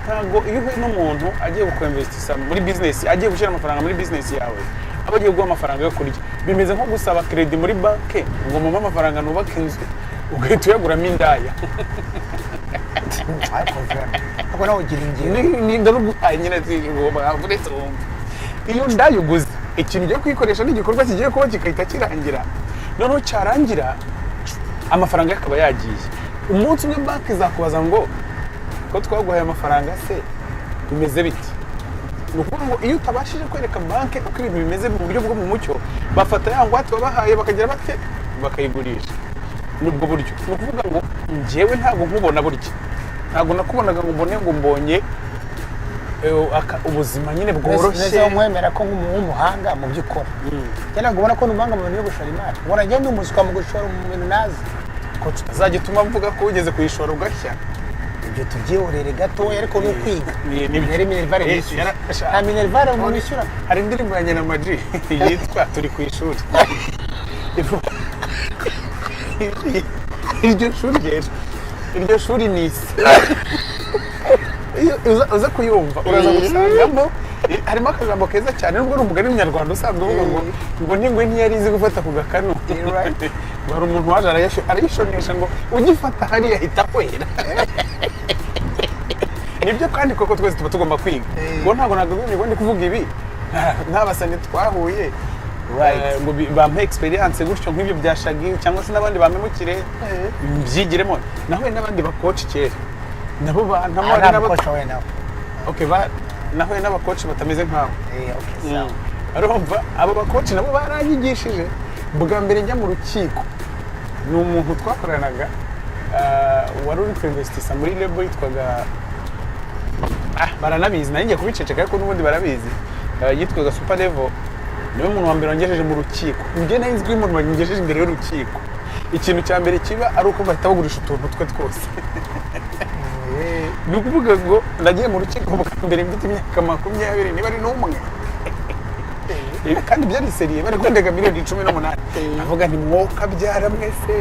Ntabwo iyo uhuye n'umuntu agiye kukwemvesitisa muri business, agiye gushyira amafaranga muri business yawe, aba agiye kuguha amafaranga yo kurya. Bimeze nko gusaba crédit muri banki ngo mumpe amafaranga nubake inzu, ugahita uyaguramo indaya. Ariko vraiment, ariko nawe ugira ingero. Ndaruguhaye nyine, uretse wumva iyo ndaya uguze, ikintu ugiye kuyikoresha ni igikorwa kigiye kuba kigahita kirangira. Noneho cyarangira amafaranga ye akaba yagiye. Umunsi umwe banki izakubaza ngo: "Ko twaguhaye amafaranga se bimeze bite?" Ni ukuvuga ngo iyo utabashije kwereka banki uko ibintu bimeze mu buryo bwo mu mucyo, bafata ya ngwate wabahaye bakagira bate? Bakayigurisha. Ni ubwo buryo. Ni ukuvuga ngo njyewe ntabwo nkubona burya, ntabwo nakubonaga ngo mbone ngo mbonye ubuzima nyine bworoshye. Nese nkwemera ko nk'umuhanga mu byo ukora? Njye ntabwo ubona ko ni umuhanga mu bintu byo gushora imari. Ubona njye ndi umuswa mu gushora mu bintu nazi. Ko tutazajya utuma mvuga ko wigeze kuyishora ugashya. Ibyo tubyihorere gatoya, ariko ni ukwiga. Nibyo. Yari minerval yishyura. Nta minerval umuntu yishyura. Hari indirimbo ya Nyina Maji yitwa "Turi ku ishuri". Iryo shuri rero, iryo shuri ni isi. Iyo uza kuyumva uraza gusangamo harimo akajambo keza cyane, nubwo ari umugani w'Umunyarwanda usanzwe uvuga ngo n'ingwe ntiyari izi gufata ku gakanu, ngo hari umuntu waje arayishonesha, ngo ugifata hariya ahita akwera. Nibyo kandi koko, twese tuba tugomba kwiga. Ngo ntabwo nagagombye ngo ndi kuvuga ibi ntabasani twahuye ngo bampe experience gutyo nk'ibyo bya Shaggy cyangwa se n'abandi bampemukire mbyigiremo. Nahuye n'abandi ba coach kera, nabo bantamo. Nta mu coach wawe nawe. Okay, nahuye n'aba coach batameze nkawe. Okay, sawa. Urumva abo ba coach nabo baranyigishije. Bwa mbere njya mu rukiko, ni umuntu twakoranaga wari uri kwinvestisa muri label yitwaga, baranabizi, nanjye ngiye kubiceceka ariko n'ubundi barabizi, yitwaga Super Level. Niwe muntu wa mbere wangejeje mu rukiko. Njye nari nzi ko iyo umuntu wangejeje imbere y'urukiko, ikintu cya mbere kiba ari uko bahita bagurisha utuntu twe twose. Ni ukuvuga ngo nagiye mu rukiko bwa mbere mfite imyaka 21 niba ari n'umwe. Ibi kandi byari sérieux, bari kundega miliyoni 18. Avuga nti: "Mwoka byara mwese."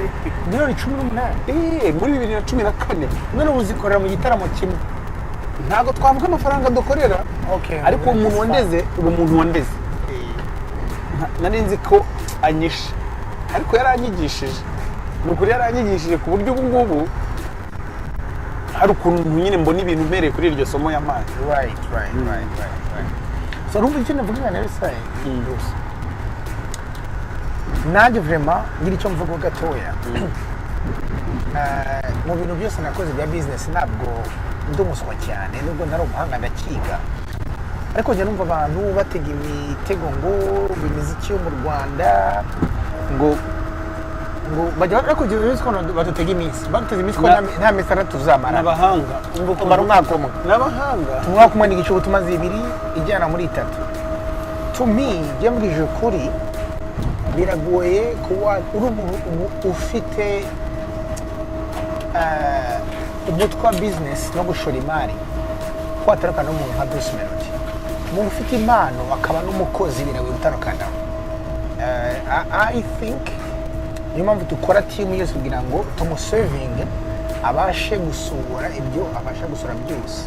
Miliyoni 18? Muri 2014. None ubu uzikorera mu gitaramo kimwe? Ntabwo twavuga amafaranga dukorera. Ariko uwo muntu wandeze, uwo muntu wandeze, nari nzi ko anyishe, ariko yaranyigishije. Ni ukuri yaranyigishije, ku buryo ubu ngubu hari ukuntu nyine mbona ibintu mpereye kuri iryo somo y'amazi. Right. So urumva icyo navuga rero se, Bruce, nanjye vraiment ngira icyo mvuga gatoya. Mu bintu byose nakoze bya business, ntabwo ndi umuswa cyane, nubwo ntari umuhanga, ndakiga. Ariko njya numva abantu batega imitego ngo imiziki yo mu Rwanda ngo bajya, ariko ibyo bizi ko badutega iminsi, badutega iminsi ko nta minsi 6 tuzamara. N'abahanga, umva ukuntu. Tumara umwaka umwe. N'abahanga. Umwaka umwe n'igice, ubu tumaze 2 ijyana muri 3. To me, njye mbwije ukuri, biragoye kuba uri umuntu ubu ufite umutwe wa business no gushora imari ko watandukana n'umuntu nka Bruce Melody. Umuntu ufite impano akaba n'umukozi, biragoye gutandukana. I think niyo mpamvu dukora team yose kugira ngo tumusevinge, abashe gusohora ibyo abasha gusohora byose,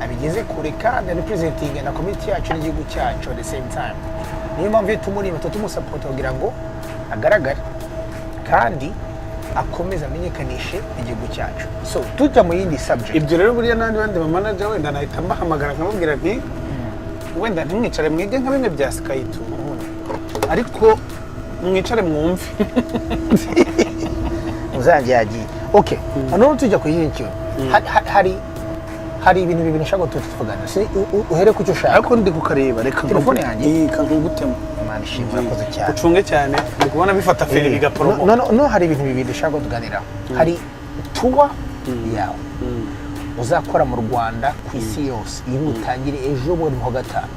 abigeze kure kandi representing na community yacu n'igihugu cyacu at the same time. Niyo mpamvu iyo tumurima tuba tumusapota kugira ngo agaragare kandi akomeze amenyekanishe igihugu cyacu. So tujya mu yindi subject. Ibyo rero buriya n'abandi bandi ba manager wenda nahita mbahamagara nkamubwira nti: "Wenda ntimwicare mwige nka bimwe bya Skyto, ariko mwicare mwumve." Uzajya yagiye. Okay, noneho tujya ku yindi kintu. Hari Hari ibintu bibiri nshaka ko tuvugana. Uhere ku cyo ushaka. Ariko ndi kukareba, reka. Telefone yanjye? Iyi kankugutema. Imana ishimwe, urakoze cyane. Ucunge cyane, ndi kubona bifata feri bigaporomoka. No, hari ibintu bibiri dushaka ko tuganiraho. Hari tour yawe uzakora mu Rwanda, ku isi yose, iri butangire ejo bundi mu wa gatanu,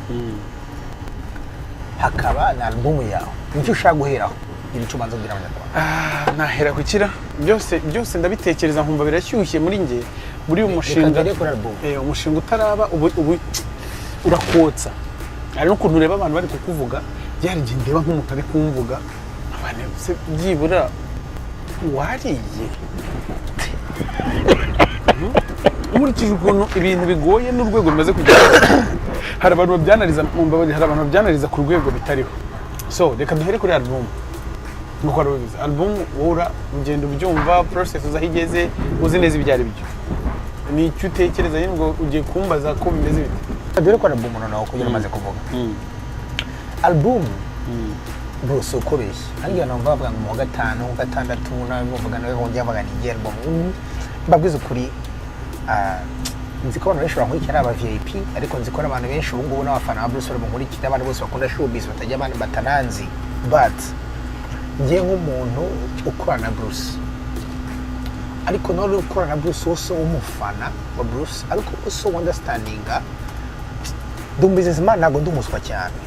hakaba na alubumu yawe. Nicyo ushaka guheraho, gira icyo ubanza kubwira Abanyarwanda. Ah, nahera kukira byose byose ndabitekereza nkumva birashyushye muri njye muri uyu mushinga. Mbere kuri album. Umushinga utaraba ubu urakotsa. Hari n'ukuntu ureba abantu bari kukuvuga, byari igihe ndeba nk'umuntu ari kumvuga, abantu se byibura wariye? Nkurikije ukuntu ibintu bigoye n'urwego bimaze kugera, hari abantu babyanariza mu mbabarire, hari abantu babyanariza ku rwego bitariho. So reka duhere kuri album. Nk'uko wari ubizi, album wowe ugenda ubyumva, process uzi aho igeze, uzi neza ibyo ari byo. Ni icyo utekereza nyine, ubwo ugiye kumbaza ko bimeze bite? Dore ko album noneho kugira umaze kuvuga album, bose uko beshya, ariko numva bavuga ngo mu wa gatanu, mu wa gatandatu, nawe muvuga, nawe wongera bavuga ni igihe album. Mbabwiza ukuri, nzi ko abantu benshi bankurikira ari aba VIP, ariko nzi ko n'abantu benshi ubu ngubu n'abafana ba Bruce bankurikira, abantu bose bakunda showbiz batajya abantu batananzi. But njye nk'umuntu ukorana na Bruce, ariko none ukorana na Bruce wose w'umufana wa Bruce, ariko also understandinga ndi umubusinessman, ntabwo ndi umuswa cyane.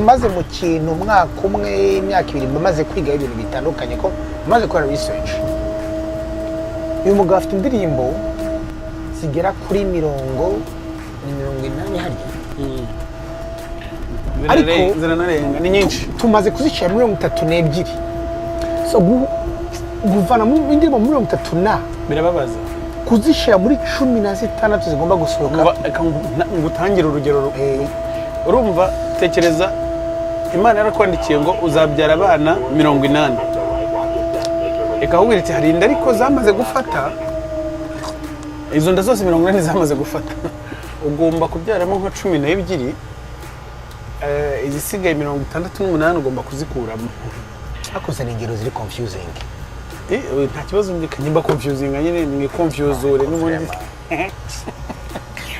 Maze mu kintu umwaka umwe, imyaka 2, mba maze kwiga ibintu bitandukanye, ko maze gukora research. Uyu mugabo afite indirimbo zigera kuri mirongo, ni 80 harya? Ariko- Ziranarenga, ni nyinshi. Tumaze kuzishyira 32. So kuvana mu indirimbo 30 na Birababaza. kuzishyira muri 16 zigomba gusohoka. Umva, reka ngutangire urugero. Urumva, tekereza Imana yarakwandikiye ngo uzabyara abana 80, ikakubwira iti hari inda ariko zamaze gufata. Izo nda zose 80 zamaze gufata, ugomba kubyaramo nka 12, izisigaye 68 ugomba kuzikuramo. Hakoze ni ingero ziri confusing. Nta kibazo, nimba confusing nyine mwi confusure n'ubundi.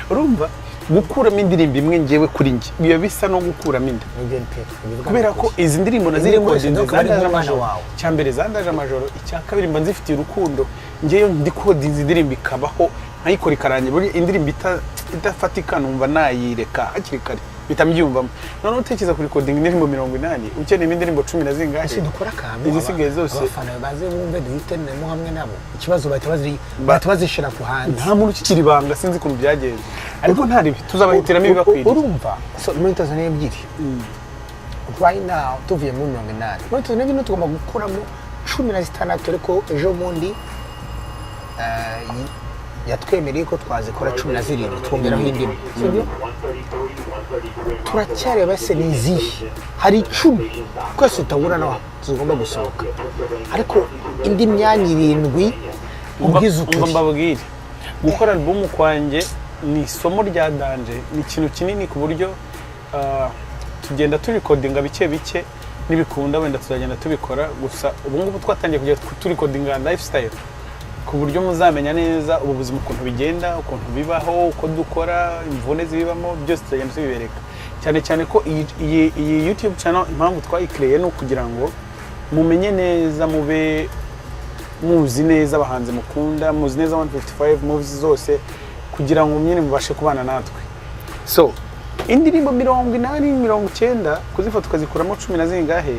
Urumva, gukuramo indirimbo imwe, ngewe kuri njye biba bisa no gukuramo inda. Nibyo pe, bivuga. Kubera ko izi ndirimbo Indirimbo nazirikodinze zose ari zandaje nk'umwana amajoro. wawe. Icya mbere zandaje amajoro, icya kabiri mba nzifitiye urukundo. Ngewe ndikodinze indirimbo ikabaho, nkayikora ikarangira. Buriya indirimbo idafatika numva nayireka hakiri kare, mpita mbyiyumvamo. Noneho utekereza kurikodinga indirimbo 80, ukeneyemo indirimbo cumi na zingahe? Ese dukora akantu Izisigaye zose abafana baze bumve, duhitenemo hamwe nabo ikibazo, bahita bazishyira ku hanze. Nta muntu ukikira ibanga, sinzi ukuntu byagenze, ariko nta ribi, tuzabahitiramo ibibakwiriye. Urumva, so 32 right now, tuvuye muri 80, 32 tugomba gukuramo 16, ariko ejo bundi yatwemereye ko twazikora 17, twongeraho indi imwe, sibyo? Turacyareba se ni izihe? Hari 10 twese tutabura naho zigomba gusohoka, ariko indi myanya irindwi, ubwiza Umva, ukuri. mbabwire, gukora album kwanjye ni isomo rya danger, ni ikintu kinini ku buryo tugenda turikodinga bike bike. Nibikunda wenda tuzagenda tubikora. Gusa ubu ngubu twatangiye kujya turikodinga lifestyle, ku buryo muzamenya neza ubu buzima ukuntu bigenda, ukuntu bibaho, uko dukora, imvune zibibamo, byose tuzagenda tubibereka. Cyane cyane ko iyi YouTube channel, impamvu twayikireye ni ukugira ngo mumenye neza, mube muzi neza abahanzi mukunda, muzi neza 155 movies zose, kugira ngo nyine mubashe kubana natwe. So indirimbo 80, 90, kuzifata ukazikuramo cumi na zingahe,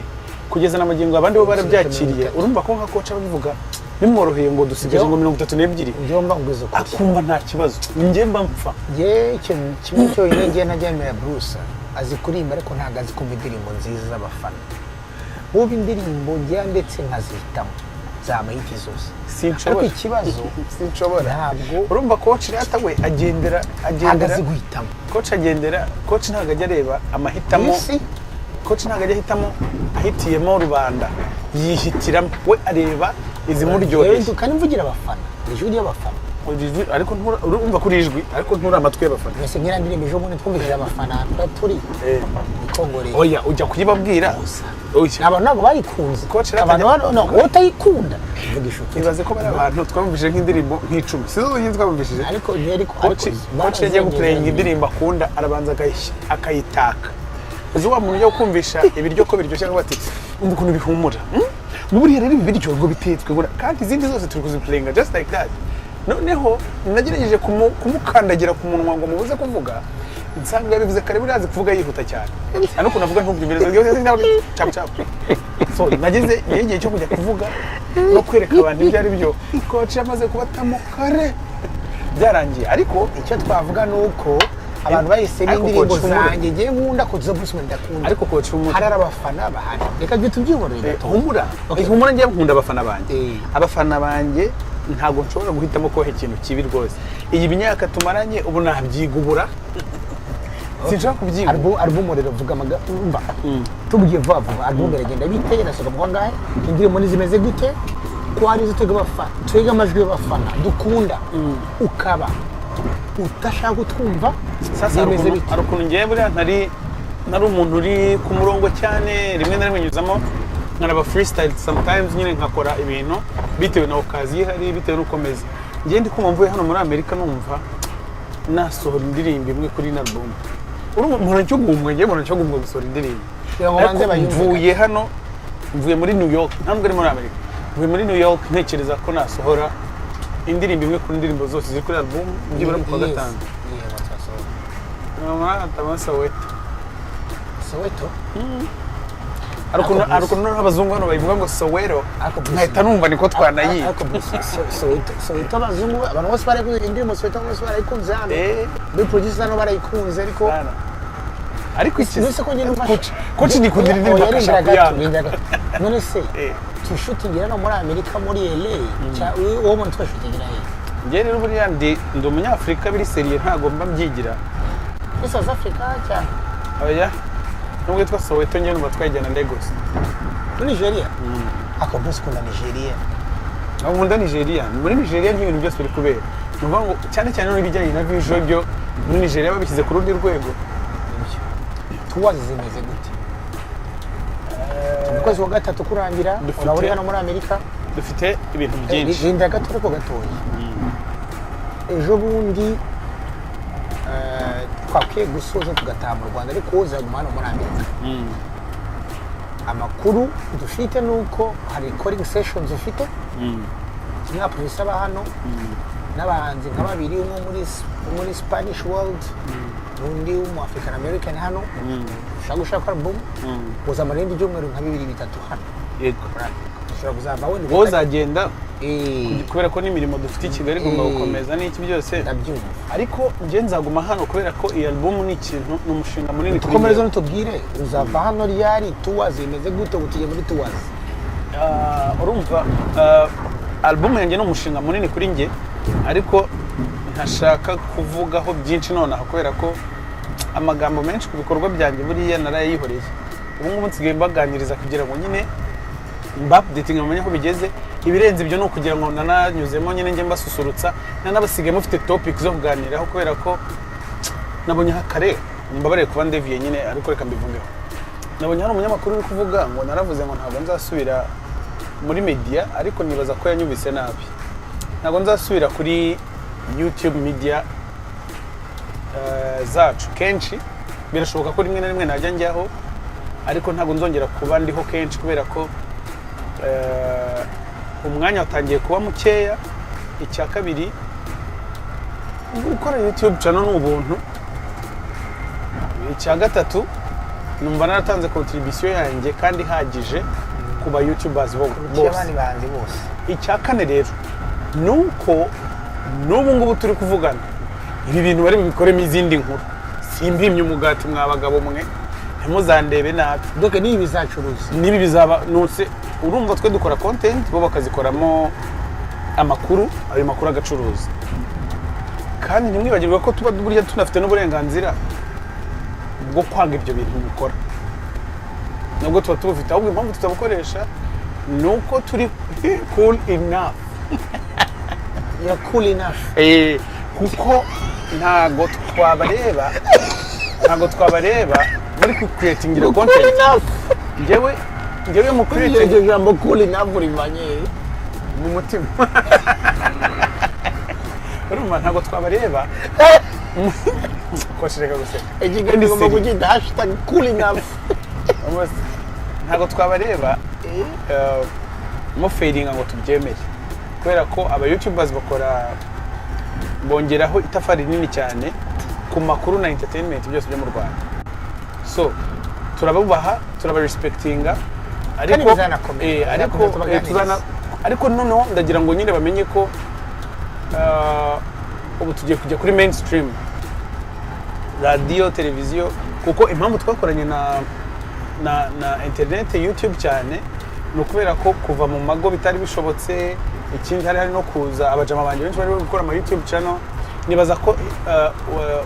kugeza na magingo abandi bo barabyakiriye. Urumva ko nka coach ababivuga bimworoheye ngo dusigaje ngo 32. Njyewe mba ngwiza ukuri. Akumva nta kibazo, njye mba mpfa. Njye ikintu kimwe cyonyine ngiye ntajya Bruce azi kuririmba, ariko ntabwo azi kumva indirimbo nziza z'abafana. Nk'ubu indirimbo njya ndetse nkazihitamo za mahiti zose, Sinshobora. ariko ikibazo Sinshobora. ntabwo Urumva, coach rata we agendera ntabwo agendera azi guhitamo. Coach agendera, coach ntabwo ajya areba amahitamo. Isi. Coach ntabwo ajya ahitamo ahitiyemo rubanda, yihitiramo we, areba izimuryoheye. Kandi mvugira abafana, ijwi ry'abafana. Ariko urumva kuri ijwi, ariko nturi amatwi y'abafana. Mbese nk'iriya ndirimbo ejo bundi twumvishije abafana ahantu twari turi ikongoreye. Oya, ujya kuyibabwira. Oya. Abantu ntabwo bayikunze. Coach rata Abantu no, wowe utayikunda. Tuvugisha ukuri. Ibaze ko bari abantu twamvishije nk'indirimbo nk'icumi, si zo zonyine twamvishije. Ariko ariko Coach yagiye guplayinga indirimbo akunda, arabanza akayitaka. Uzi wa muntu ujya kumvisha ibiryo ko biryoshye, akavuga ati: "Umva ukuntu bihumura, Buriya rero ibi biryo ngo bitetswe kandi izindi zose turi kuziplayinga just like that." Noneho nagerageje kumukandagira ku munwa ngo mubuze kuvuga, nsanga yabivuze kare. Buriya azi kuvuga yihuta cyane, nta n'ukuntu avuga ntubyumvirize cap cap. So nageze igihe cyo kujya kuvuga no kwereka abantu ibyo ari byo, coach yamaze kubatamo kare, byarangiye. Ariko Icyo twavuga ni uko abantu bahisemo Ariko indirimbo Coach, humura. zanjye ngiye nkunda ko zo Bruce Melody ndakunda. Ariko Coach, humura. Hari abafana bahari, reka byo tubyihorere gato. Humura. Okay. Humura, njye nkunda abafana banjye. Abafana banjye ntabwo nshobora guhitamo koha ikintu kibi rwose. Iyi myaka tumaranye ubu nabyigubura, sinshobora kubyigubura. Album rero, vuga umva, tubwiye vuba vuba, album iragenda bite? Irasohoka mu kangahe? Indirimbo ni zimeze gute, ko hari izo twebwe abafana, twebwe amajwi y'abafana dukunda, ukaba udashaka kutwumva? Sasa hari Bimeze bite? Hari ukuntu ngewe buriya ntari umuntu uri ku murongo cyane. Rimwe na rimwe nyuzamo nkaraba freestyle sometimes nyine, nkakora ibintu bitewe na occasion ihari, bitewe n'uko meze. Ngewe ndi kumva mvuye hano muri Amerika, numva nasohora indirimbo imwe kuri ino album. Urumva mpora ncyugumwe, ngewe mpora ncyugumwe gusohora indirimbo. Kugira ngo Ariko banze bayumve. mvuye hano, mvuye muri New York, ntabwo ari muri Amerika, mvuye muri New York ntekereza ko nasohora indirimbo imwe kuri indirimbo zose ziri kuri album byibura mu kwa gatanu. Mama, Soweto. Soweto. Hari ukuntu noneho abazungu hano bayivuga ngo Soweto, Ariko Bruce- nkahita numva niko twanayiga. Ariko Bruce, Soweto, Soweto, abazungu, abantu bose barayikunze indirimbo Soweto, bose barayikunze hano. Muri producer hano barayikunze, ariko Sana. Ariko iki None se ko njye numva Coach, coach nikundira indirimbo Oya, rindira akashaka gato, kuyanga. Rindira gato. None se tushootingira no muri Amerika, muri LA, uwo muntu twashootingira he? Njye rero buriya ndi umunyafurika biri sérieux, ntabwo mba mbyigira. Muri South Africa cyangwa? Oya, nubwo yitwa Soweto, njye numva twayijyana Lagos. Muri Nigeria? Ako Bruce ukunda Nigeria. Aho nkunda Nigeria, muri Nigeria nk'ibintu byose biri kubera, ni ukuvuga ngo cyane cyane n'ibijyanye na visual byo muri Nigeria babishyize ku rundi rwego. Tours zimeze gute mu kwezi kwa gatatu kurangira? Uraba uri hano muri Amerika? Dufite ibintu byinshi. Rinda gato, ariko gatoya. Ejo bundi twakwiye gusoza tugataha mu Rwanda, ariko wowe uzaguma hano muri Amerika. Amakuru dufite ni uko hari recording sessions ufite kimwe na producer aba hano n'abahanzi nka babiri, umwe muri Spanish world n'undi w'umu African American hano ushaka gushaka album. Uzamara ibindi byumweru nka bibiri bitatu hano Yego. muri Amerika. Ushobora kuzava wenda Wowe uzagenda kubera ko n'imirimo dufite i Kigali igomba gukomeza n'iki byose. Ndabyumva. Ariko njye nzaguma hano kubera ko iyi album ni ikintu, ni umushinga munini kuri Dukomereze. njye. Ntutubwire uzava hano ryari, tours imeze gute, ubu tugiye muri tours? Ah, urumva, album yanjye ni umushinga munini kuri njye, ariko ntashaka kuvugaho byinshi nonaha kubera ko amagambo menshi ku bikorwa byanjye buriya narayihoreye. Ubu ngubu nsigaye mbaganiriza kugira ngo nyine mbaupdatinge, bamenye aho bigeze. Ibirenze ibyo ni ukugira ngo nananyuzemo nyine njye mbasusurutsa, nanabasigaye mufite topic zo kuganiraho, kubera ko nabonye kare, mbabarire kuba ndeviye nyine, ariko reka mbivugeho. Nabonye hari umunyamakuru uri kuvuga ngo naravuze ngo ntabwo nzasubira muri media, ariko nibaza ko yanyumvise nabi. Ntabwo nzasubira kuri YouTube media zacu kenshi. Birashoboka ko rimwe na rimwe najya njyaho, ariko ntabwo nzongera kuba ndiho kenshi kubera ko umwanya watangiye kuba mukeya. Icya kabiri, gukora YouTube channel ni ubuntu. Icya gatatu, numva naratanze contribution yanjye kandi ihagije ku ba youtubers bose. Abandi bahanzi bose. Icya kane rero ni uko n'ubu ngubu turi kuvugana, ibi bintu bari bubikoremo izindi nkuru. Simbimye umugati mwa bagabo mwe, ntimuzandebe nabi. Donc n'ibi bizacuruza. N'ibi bizaba nuse. Urumva twe dukora content, bo bakazikoramo amakuru, ayo makuru agacuruza. Kandi ntimwibagirwe ko tuba burya tunafite n'uburenganzira bwo kwanga ibyo bintu bikora, nubwo tuba tubufite. Ahubwo impamvu tutabukoresha ni uko turi cool enough. You're cool enough. Kuko ntago twabareba bari ku creatingira content. Njyewe mu creating Iryo jambo cool enough rivanye Mu mutima. Urumva, ntabwo twabareba koshireka guseka. Ikiganiro ugomba kucyita #CoolEnough. Ntabwo twabareba mufailinga ngo tubyemere, kubera ko aba youtubers bakora, bongeraho itafari rinini cyane ku makuru na entertainment byose byo mu Rwanda. So turabubaha, turabarespectinga, ariko Bizanakomeza, ariko bizakomeza tubaganiriza. Ariko noneho ndagira ngo nyine bamenye ko ubu tugiye kujya kuri mainstream, radiyo, televiziyo, kuko impamvu twakoranye na internet, YouTube cyane, ni ukubera ko kuva mu mago bitari bishobotse. Ikindi, hari no kuza abajama banjye benshi bari bari gukora ama YouTube channel. Nibaza ko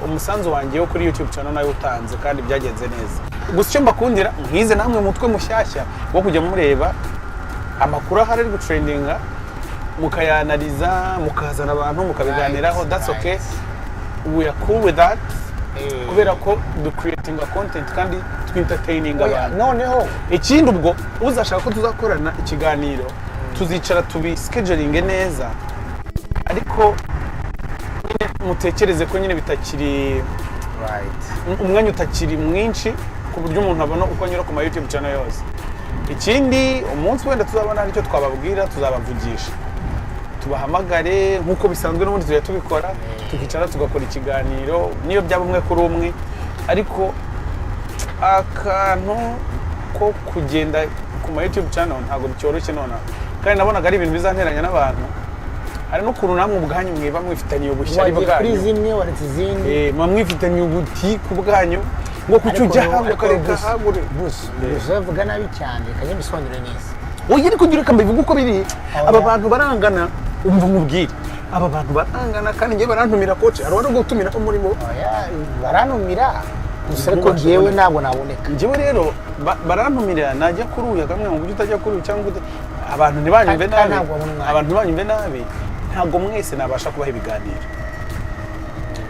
umusanzu wanjye wo kuri YouTube channel nawe utanze kandi byagenze neza. Gusa icyo mbakundira, mwize namwe mutwe mushyashya wo kujya mureba amakuru ahari ari gutrendinga, mukayanaliza, mukazana abantu, mukabiganiraho. That's okay, we are cool with that, kubera ko ducreatinga content kandi twintertaininga Oya, abantu. Noneho Ikindi, ubwo uzashaka ko tuzakorana ikiganiro, tuzicara tubischedulinge neza, ariko nyine mutekereze ko nyine bitakiri umwanya utakiri mwinshi ku buryo umuntu abona uko anyura ku ma YouTube channel yose. Ikindi, umunsi wenda tuzabona hari icyo twababwira, tuzabavugisha, tubahamagare nk'uko bisanzwe n'ubundi tujya tubikora, tukicara tugakora ikiganiro, niyo byaba umwe kuri umwe. Ariko akantu ko kugenda ku ma YouTube channel ntabwo byoroshye nonaha, kandi nabonaga ari ibintu bizanteranya n'abantu. Hari n'ukuntu namwe ubwanyu mwiba mwifitaniye ubushyari Wagiye kuri bwanyu. zimwe, waretse izindi. Muba mwifitaniye ubutiku bwanyu, ngo kuki ujya Ariko aha, ngo ariko ukareka Bruce, aha ngo Bruce, Bruce bavuga nabi cyane, reka mbisobanure neza. Oya, ariko ujya ureka mbivuge uko biri. Oya. Aba bantu barangana. Umva nkubwire, aba bantu barangana, kandi njyewe barantumira. Koce hari uwari gutumira muri bo. Oya, barantumira gusa, ariko Ntubashe njyewe kuboneka. ntabwo naboneka. Njyewe rero barantumira, najya kuri uyu akamwe ngo ujye utajya kuri uyu cyangwa abantu ntibanyumve Kandi nabi. ntabwo babona umwanya. Abantu ntibanyumve nabi, ntabwo mwese nabasha kubaha ibiganiro.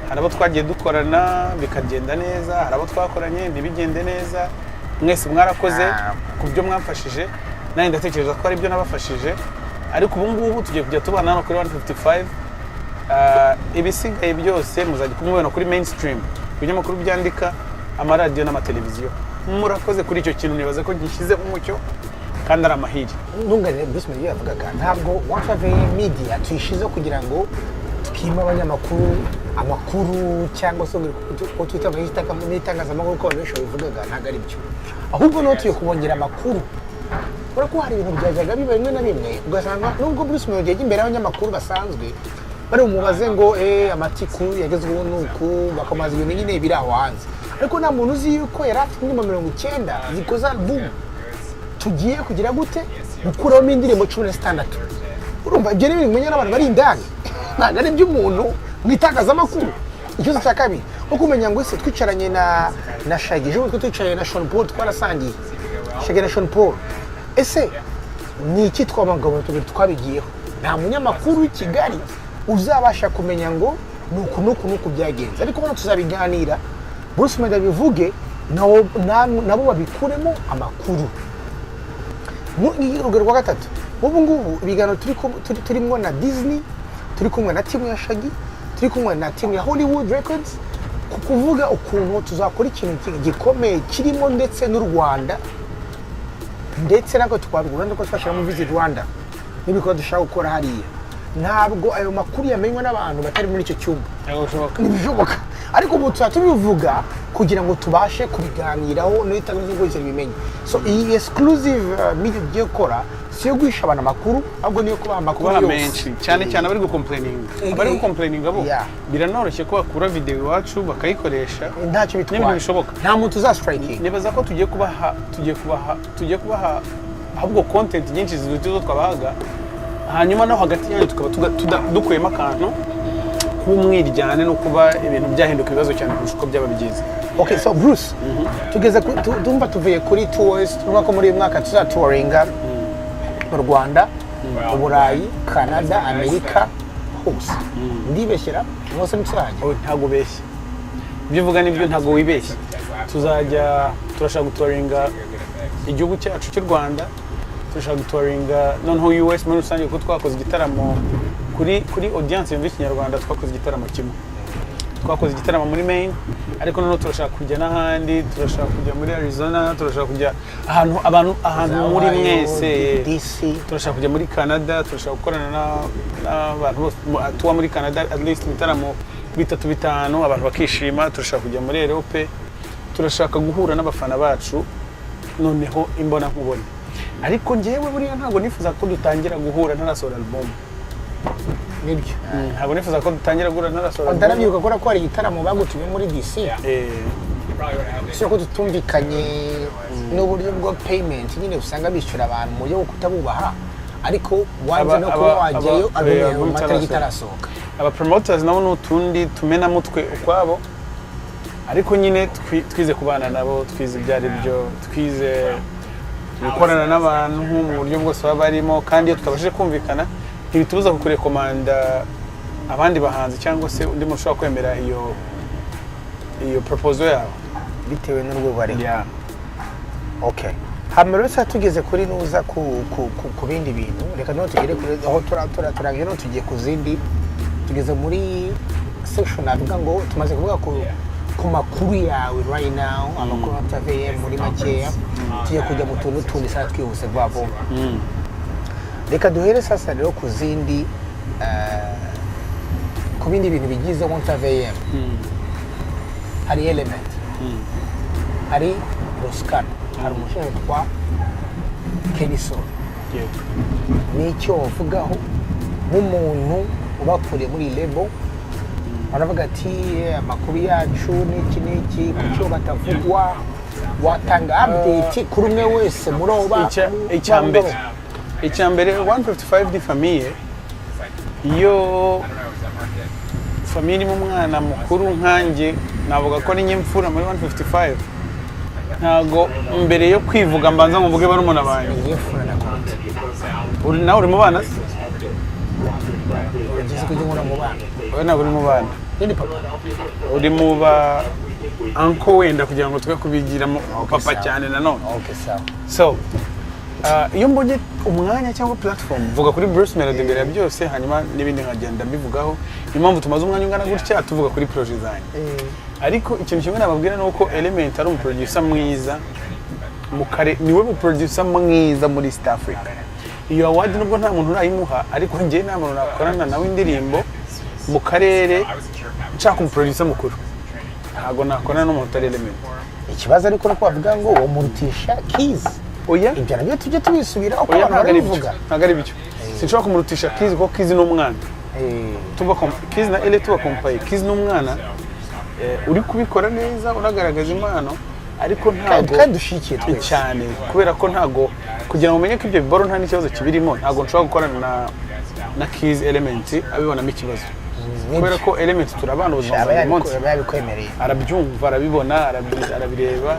Hari abo twagiye dukorana bikagenda neza, hari abo twakoranye ntibigende neza. Mwese mwarakoze ku byo mwamfashije, nanjye ndatekereza ko ari byo nabafashije. Ariko ubu ngubu tugiye kujya tubana hano kuri 155. Ibisigaye byose muzajya kumubona kuri mainstream, ibinyamakuru byandika, amaradiyo n'amateleviziyo. Murakoze kuri icyo kintu, nibaza ko gishyizemo umucyo kandi ari amahire. Ntunganire Bruce Melody yavugaga, ntabwo 155 Media tuyishizeho kugira ngo twime abanyamakuru amakuru cyangwa se ngo ko twita n'itangazamakuru, uko abantu benshi babivugaga, ntabwo ari byo. Ahubwo noneho tugiye kubongera amakuru, kubera ko hari ibintu byajyaga biba bimwe na bimwe, ugasanga nubwo Bruce Melody yajya imbere y'abanyamakuru basanzwe, bari bumubaze ngo amatiku yagezweho ni uku, bakamubaza ibintu nyine biri aho hanze, ariko nta muntu uzi yuko yari afite indirimbo 90 zikoze album tugiye kugira gute, gukuramo indirimbo 16. Urumva, ibyo ni ibintu bimenya n'abantu bari indani, ntabwo ari iby'umuntu mu itangazamakuru. Ikibazo cya kabiri, nko kumenya ngo ese twicaranye na Shaggy ejo bundi, twicaranye na Sean Paul, twarasangiye Shaggy na Sean Paul, ese ni iki twabagabo tubiri twabigiyeho? Nta munyamakuru w'i Kigali uzabasha kumenya ngo ni uku n'uku n'uku byagenze. Ariko hano tuzabiganira, Bruce Melody abivuge, nabo babikuremo amakuru. Urugero rwa gatatu, ubu ngubu ibiganiro turimo na Disney, turi kumwe na timu ya Shaggy, turi kumwe na timu ya Hollywood Records, ku kuvuga ukuntu tuzakora ikintu gikomeye kirimo ndetse n'u Rwanda, ndetse natwe twarwanda ko twashyiramo Visit Rwanda n'ibikorwa dushaka gukora hariya. Ntabwo ayo makuru yamenywa n'abantu batari muri icyo cyumba. Ntabwo bishoboka. Ntibishoboka. Ariko ubu tuba tubivuga kugira ngo tubashe kubiganiraho n'itangazamakuru bimenye. So iyi exclusive media tugiye gukora si iyo guhisha abantu amakuru, ahubwo niyo kubaha amakuru Kubaha yose. menshi cyane cyane abari gucomplaininga. Abari gucomplaininga bo biranoroshye ko bakura video iwacu bakayikoresha. Ntacyo bitwaye. N'ibintu bishoboka. Nta muntu uzastrikinga. Nibaza ko tugiye kubaha ahubwo content nyinshi ziruta izo twabahaga, hanyuma no hagati yanyu tukaba dukuyemo akantu k'umwiryane no kuba ibintu byahinduka ibibazo cyane kurusha uko byaba byiza. Okay, so Bruce, tugeze tumva tuvuye kuri tours, turumva ko muri uyu mwaka tuzatouringa mu Rwanda, mu Burayi, Canada, Amerika hose. Ndibeshyera hose ntituzajya? Oh, ntabwo ubeshya, ibyo uvuga nibyo, ntabwo wibeshya. Tuzajya, turashaka gutouringa igihugu cyacu cy'u Rwanda. Turashaka gutouringa noneho US muri rusange, kuko twakoze igitaramo kuri audience yumva Ikinyarwanda. Twakoze igitaramo kimwe, twakoze igitaramo muri Maine, ariko noneho turashaka kujya n'ahandi. Turashaka kujya muri Arizona, turashaka kujya ahantu abantu, ahantu muri Ohio, mwese. DC. Turashaka kujya muri Canada, turashaka gukorana n'abantu bose tuba muri Canada, at least ibitaramo bitatu, bitanu, abantu bakishima. Turashaka kujya muri Europe, turashaka guhura n'abafana bacu noneho imbona nkubone. Ariko njyewe buriya ntabwo nifuza ko dutangira guhura ntarasohora album. Nibyo. Ntabwo nifuza ko dutangira guhura ntarasohora album. Ndarabyibuka ko hari igitaramo bagutumye muri DC, si ko tutumvikanye n'uburyo bwa payment nyine, usanga bishyura abantu mu buryo bwo kutabubaha, ariko wanze no kuba wajyayo album yawe album mu matariki itarasohoka. itarasohoka. Aba promoters nabo ni utundi tumenamutwe ukwabo, ariko nyine twize kubana nabo, twize ibyo ari byo, twize gukorana n'abantu mu buryo bwose baba barimo. Kandi iyo tutabashije kumvikana, ntibitubuza kukurecommanda abandi bahanzi cyangwa se undi muntu ushobora kwemera iyo proposal yawe. Bitewe n'urwego ariho. Yeah. Okay, hanyuma rero sasa tugeze kuri nuza ku bindi bintu, reka noneho tugere kuri aho turangije, noneho tugiye ku zindi. Tugeze muri section navuga ngo tumaze kuvuga ku makuru yawe right now, amakuru atavuye muri makeya. Tugiye kujya mu tuntu tundi sasa twihuse vuba vuba. Reka duhere sasa rero ku zindi, ku bindi bintu bigize 1 AM. Hari Element, hari Ross Kana, hari umusore witwa Kenny Sol. Yego. N'icyo wavugaho nk'umuntu ubakuriye muri label? Baravuga ati: "Amakuru yacu n'iki n'iki, kuki batavugwa?" Watanga update kuri umwe wese muri abo Icya mbere, 155 ni famille. Iyo famille irimo umwana mukuru nkanjye, navuga ko ni mfura muri 155. Ntago mbere yo kwivuga mbanza ngo mvuge barumuna banjye. Niyo fura na konti. Nawe uri mu bana se? Ugeze kujya nkora mu bana. Wowe ntabwo uri mu bana. Ni papa. Uri mu ba uncle wenda, kugira ngo twe kubigiramo papa Sawa. cyane nanone. Okay, sawa. So iyo mbonye umwanya cyangwa platform, mvuga kuri Bruce Melody mbere ya byose, hanyuma n'ibindi nkagenda mbivugaho. Niyo mpamvu tumaze umwanya ungana gutya tuvuga kuri projet zanjye. Ariko ikintu kimwe nababwira ni uko Element ari umuproducer mwiza mu kare, niwe muproducer mwiza muri East Africa. Iyo award nubwo nta muntu urayimuha, ariko njye nta muntu nakorana nawe indirimbo mu karere nshaka umuproducer mukuru, ntabwo nakorana n'umuntu utari Element. Ikibazo ariko nuko bavuga ngo uwo murutisha Keys. Oya. Ibyo nabyo tujye tubisubiraho ko Oya, abantu ntabwo ari byo. barabivuga. Ntabwo ari byo. Sinshobora kumurutisha Keys kuko Keys ni umwana. Tuba Keys na Ele tuba compare, Keys ni umwana uri kubikora neza, unagaragaza impano, ariko ntabwo Kandi dushikiye twese. Cyane, kubera ko ntabwo, kugira ngo umenye ko ibyo biboro nta n'ikibazo kibirimo, ntabwo nshobora gukorana na Keys, Element abibonamo ikibazo, kubera ko Element turabana ubuzima aba bwa buri munsi. Aba yabikwemereye. Arabyumva, arabibona, arabireba.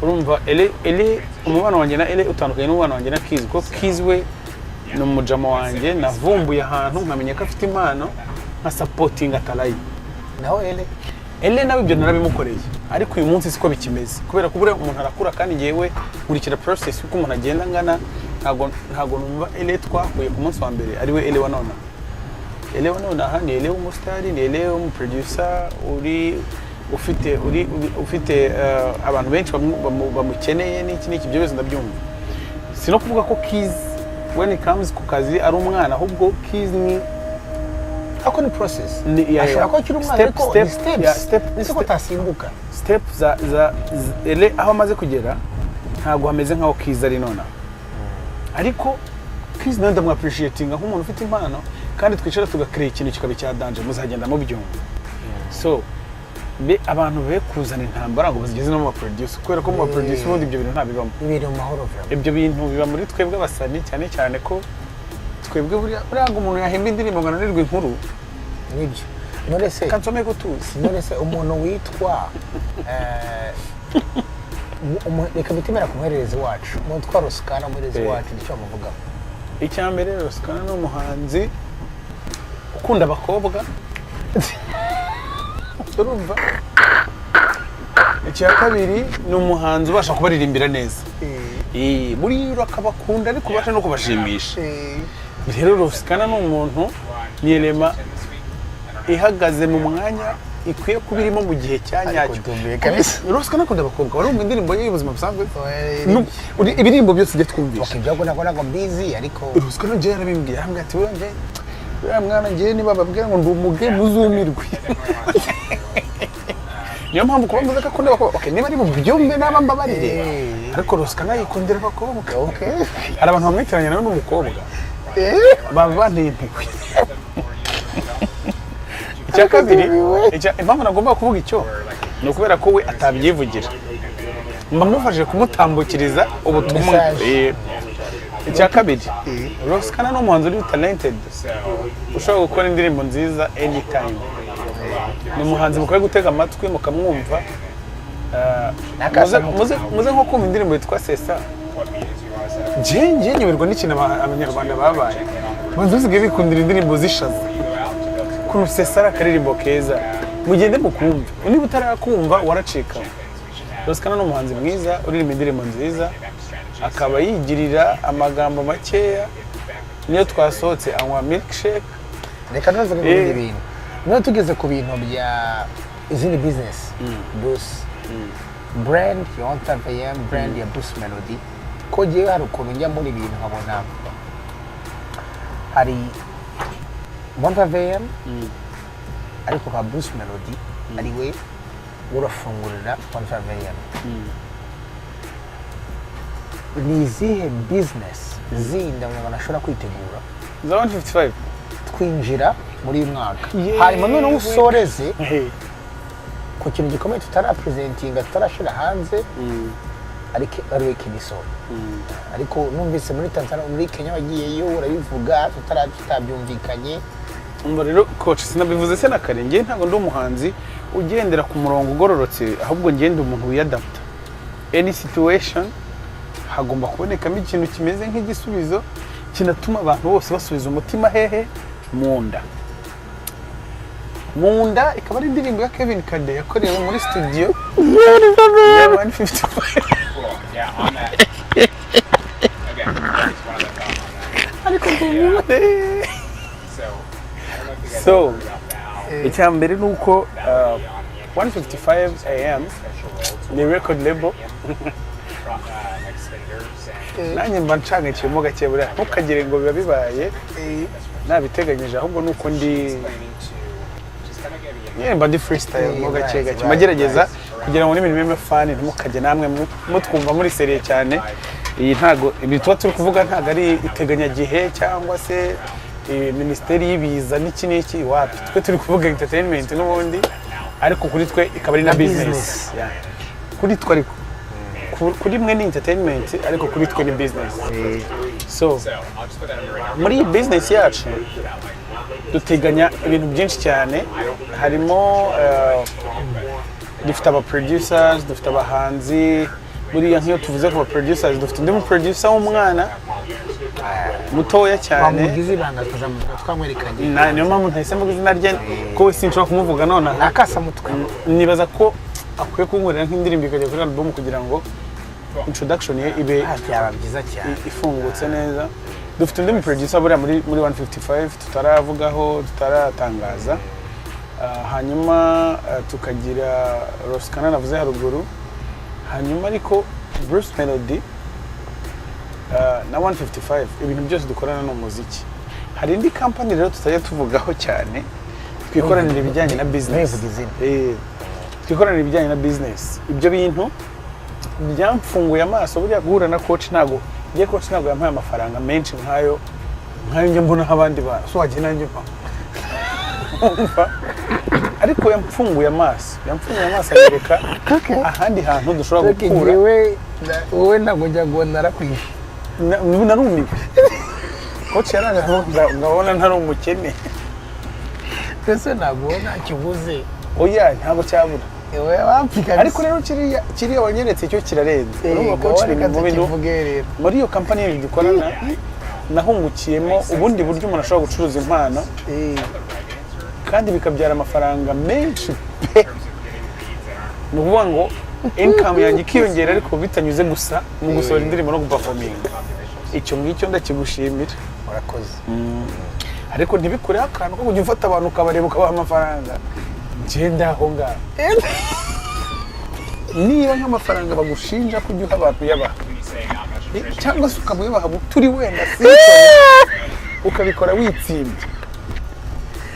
Urumva Ele, umubano wanjye na Ele utandukanye n'umubano wanjye na Keys, kuko Keys we ni umujama wanjye navumbuye ahantu nkamenya ko afite impano, nka supporting atarayi. Naho Ele? Ele nawe ibyo narabimukoreye, ariko uyu munsi siko bikimeze, kubera ko buriya umuntu arakura, kandi ngewe nkurikira process uko umuntu agenda angana. Ntabwo numva Ele twahuye ku munsi wa mbere ari we Ele wa nonaha. Ele wa nonaha ni Ele w'umusitari, ni Ele w'umuproducer uri ufite uri uri- ufite abantu benshi bamukeneye n'iki n'iki. Ibyo byose ndabyumva. Si no kuvuga ko Keys when it comes ku kazi ari umwana, ahubwo Keys ni Ako ni process. Yeah. Ashobora kuba akiri umwana, Step, ariko step, ni steps. Yeah, step, Ni ko utasimbuka. Step za Ele aho amaze kugera ntabwo hameze nk'aho Keys ari nonaha, ariko Keys nawe ndamwappreciatinga nk'umuntu ufite impano, kandi twicara tugakora ikintu kikaba icya danger, muzagenda mubyumva. So be abantu be kuzana intambara ngo bazigeze no mu baproducer, kubera ko mu baproducer ubundi ibyo bintu ntabibamo. Ibiri mu mahoro vraiment. Ibyo bintu biba muri twebwe abasani cyane cyane, ko twebwe buriya ngo umuntu yahimba indirimbo ngo ananirwe inkuru. Nibyo. None se Kansome ko tuzi. None se umuntu witwa reka dutemera ku muhererezi wacu, umuntu witwa Ross Kana, umuhererezi wacu, nicyo bamuvugaho? Icya mbere, Ross Kana ni umuhanzi ukunda abakobwa, urumva? Icya kabiri, ni umuhanzi ubasha kubaririmbira neza. Buriya urakabakunda ariko ubasha no kubashimisha. Rero Ross Kana ni umuntu, ni element ihagaze mu mwanya ikwiye kuba irimo mu gihe cya Ariko nyacyo. ndumiwe kabisa. Ross Kana akunda abakobwa. Wari indirimbo ye y'ubuzima busanzwe? Ibirimbo byose ujya twumvisha. Okay, ibyo ntabwo mbizi, ariko Ross Kana njyewe yarabimbwiye, arambwira ati: "Buriya njye, buriya mwana, njyewe niba bababwira ngo ndi umuge, muzumirwe." Niyo mpamvu kuba mvuze ko akunda abakobwa, okay, niba ari bubyumve naba mbabarire. Ariko Ross Kana yikundira abakobwa. Hari abantu bamwitiranya nawe n'umukobwa, baba banteye impuhwe. Icya kabiri, impamvu nagomba kuvuga icyo ni ukubera ko we atabyivugira, mba mufashije kumutambukiriza ubutumwa. Message. Icya kabiri, Ross Kana ni umuhanzi uri talented, ushobora gukora indirimbo nziza anytime. Ni umuhanzi mukwiye gutega amatwi mukamwumva. N'akasamutwe. Muze nko kumva indirimbo yitwa Sesa. Njye nyoberwa n'ikintu Abanyarwanda babaye banza basigaye bikundira indirimbo z'ishaza. Ukuntu Sesa ari akaririmbo keza, mugende mukumve. Niba utarakumva, waracika. Ross Kana ni umuhanzi mwiza uririmba indirimbo nziza, akaba yigirira amagambo makeya. Niyo twasohotse anywa milkshake. Reka ntuvuge ku bindi bintu. Niba tugeze ku bintu bya izindi business, Bruce, brand ya 15 AM, brand ya Bruce Melody, ko ngewe hari ukuntu njya muri ibintu nkabona hari 15 AM, ariko ka Bruce Melody ari we urafungurira 15 AM. Ni izihe business zindi abanyarwanda ashobora kwitegura za 155 twinjira muri uyu mwaka? Yewe. Hanyuma noneho usoreze ku kintu gikomeye tutarapresentinga, tutarashyira hanze, ariko ari we Kenny Sol. Ariko numvise muri Tanzania, muri Kenya wagiyeyo urabivuga, tutabyumvikanye. Umva rero coach, sinabivuze se na kare, njye ntabwo ndi umuhanzi ugendera ku murongo ugororotse, ahubwo ngenda umuntu wiyadapta. Any situation hagomba kubonekamo ikintu kimeze nk'igisubizo kinatuma abantu bose basubiza umutima hehe? Mu nda. Mu nda ikaba ari indirimbo ya Kevin Kade yakorewe muri studio ya 155. Yeah, on that. Again, just one other thought on that. Ariko ndumiwe. So, I don't know if you guys So, heard about Val. icya mbere ni uko 155 AM ni record label. Nanjye mba ncangikiyemo gake. Buriya ntukagire ngo biba bibaye nabiteganyije, ahubwo ni uko ndi nyine mba ndi freestyle mo gake gake, mbagerageza kugira ngo n'ibintu bibe fun, ntimukajye namwe mutwumva muri sérieux cyane. Iyi ntago ibi tuba turi kuvuga ntago ari iteganyagihe cyangwa se minisiteri y'ibiza n'iki n'iki, wapi. Twe turi kuvuga entertainment n'ubundi, ariko kuri twe ikaba ari na Na business. business. Yeah. Kuri twe, ariko kuri mwe ni entertainment, ariko kuri twe ni business. So muri iyi business yacu duteganya ibintu byinshi cyane, harimo dufite aba producers, dufite abahanzi. Buriya nk'iyo tuvuze ku ba producers, dufite undi mu producer w'umwana mutoya cyane. Wamugize ibanga tukazamuvuga twamwerekanye. Niyo mpamvu ntahise mvuga izina rye, ko we sinshobora kumuvuga nonaha. Akasamutwe. Nibaza ko akwiye kunkorera nk'indirimbo ikajya kuri album kugira ngo introduction ye ibe Byaba byiza cyane. ifungutse neza. Dufite undi mu producer buriya muri 155 tutaravugaho, tutaratangaza. Hanyuma tukagira Ross Kana navuze haruguru. Hanyuma ariko Bruce Melody na 155, ibintu byose dukorana ni umuziki. Hari indi company rero tutajya tuvugaho cyane, twikoranira ibijyanye na business. Ntuvuge izina. Twikoranira ibijyanye na business. Ibyo bintu byamfunguye amaso. Buriya guhura na coach, ntago ngiye, coach ntabwo yampaye amafaranga menshi nkayo njya mbonaho abandi bantu, so wagiye nanjye mpa. Umva, ariko yamfunguye amaso, yamfunguye amaso anyereka ahandi hantu dushobora gukura. Njyewe wowe ntabwo njya ngo narakwishe. Narumiwe. Coach yaraje aravuga ngo ngabona ntari umukene. Mbese ntabwo ntacyo ubuze? Oya, ntabwo cyabura. Wowe wapi kabisa. Ariko rero kiriya wanyeretse cyo kirarenze. Urumva coach, reka ibintu mu bintu tukivuge rero. Muri iyo kampani yindi dukorana nahungukiyemo ubundi buryo umuntu ashobora gucuruza impano kandi bikabyara amafaranga menshi pe. Ni ukuvuga ngo Income yanjye ikiyongera, ariko bitanyuze gusa mu gusohora indirimbo no guperforminga. Icyo ngicyo ndakigushimira. Murakoze. Ariko ntibikureho akantu ko kujya ufata abantu, ukabareba, ukabaha amafaranga. Ngenda aho ngaho, niba nk'amafaranga bagushinja kujya uha abantu uyabaha, cyangwa se ukaba uyabaha turi wenda sinsome, ukabikora witsimbye,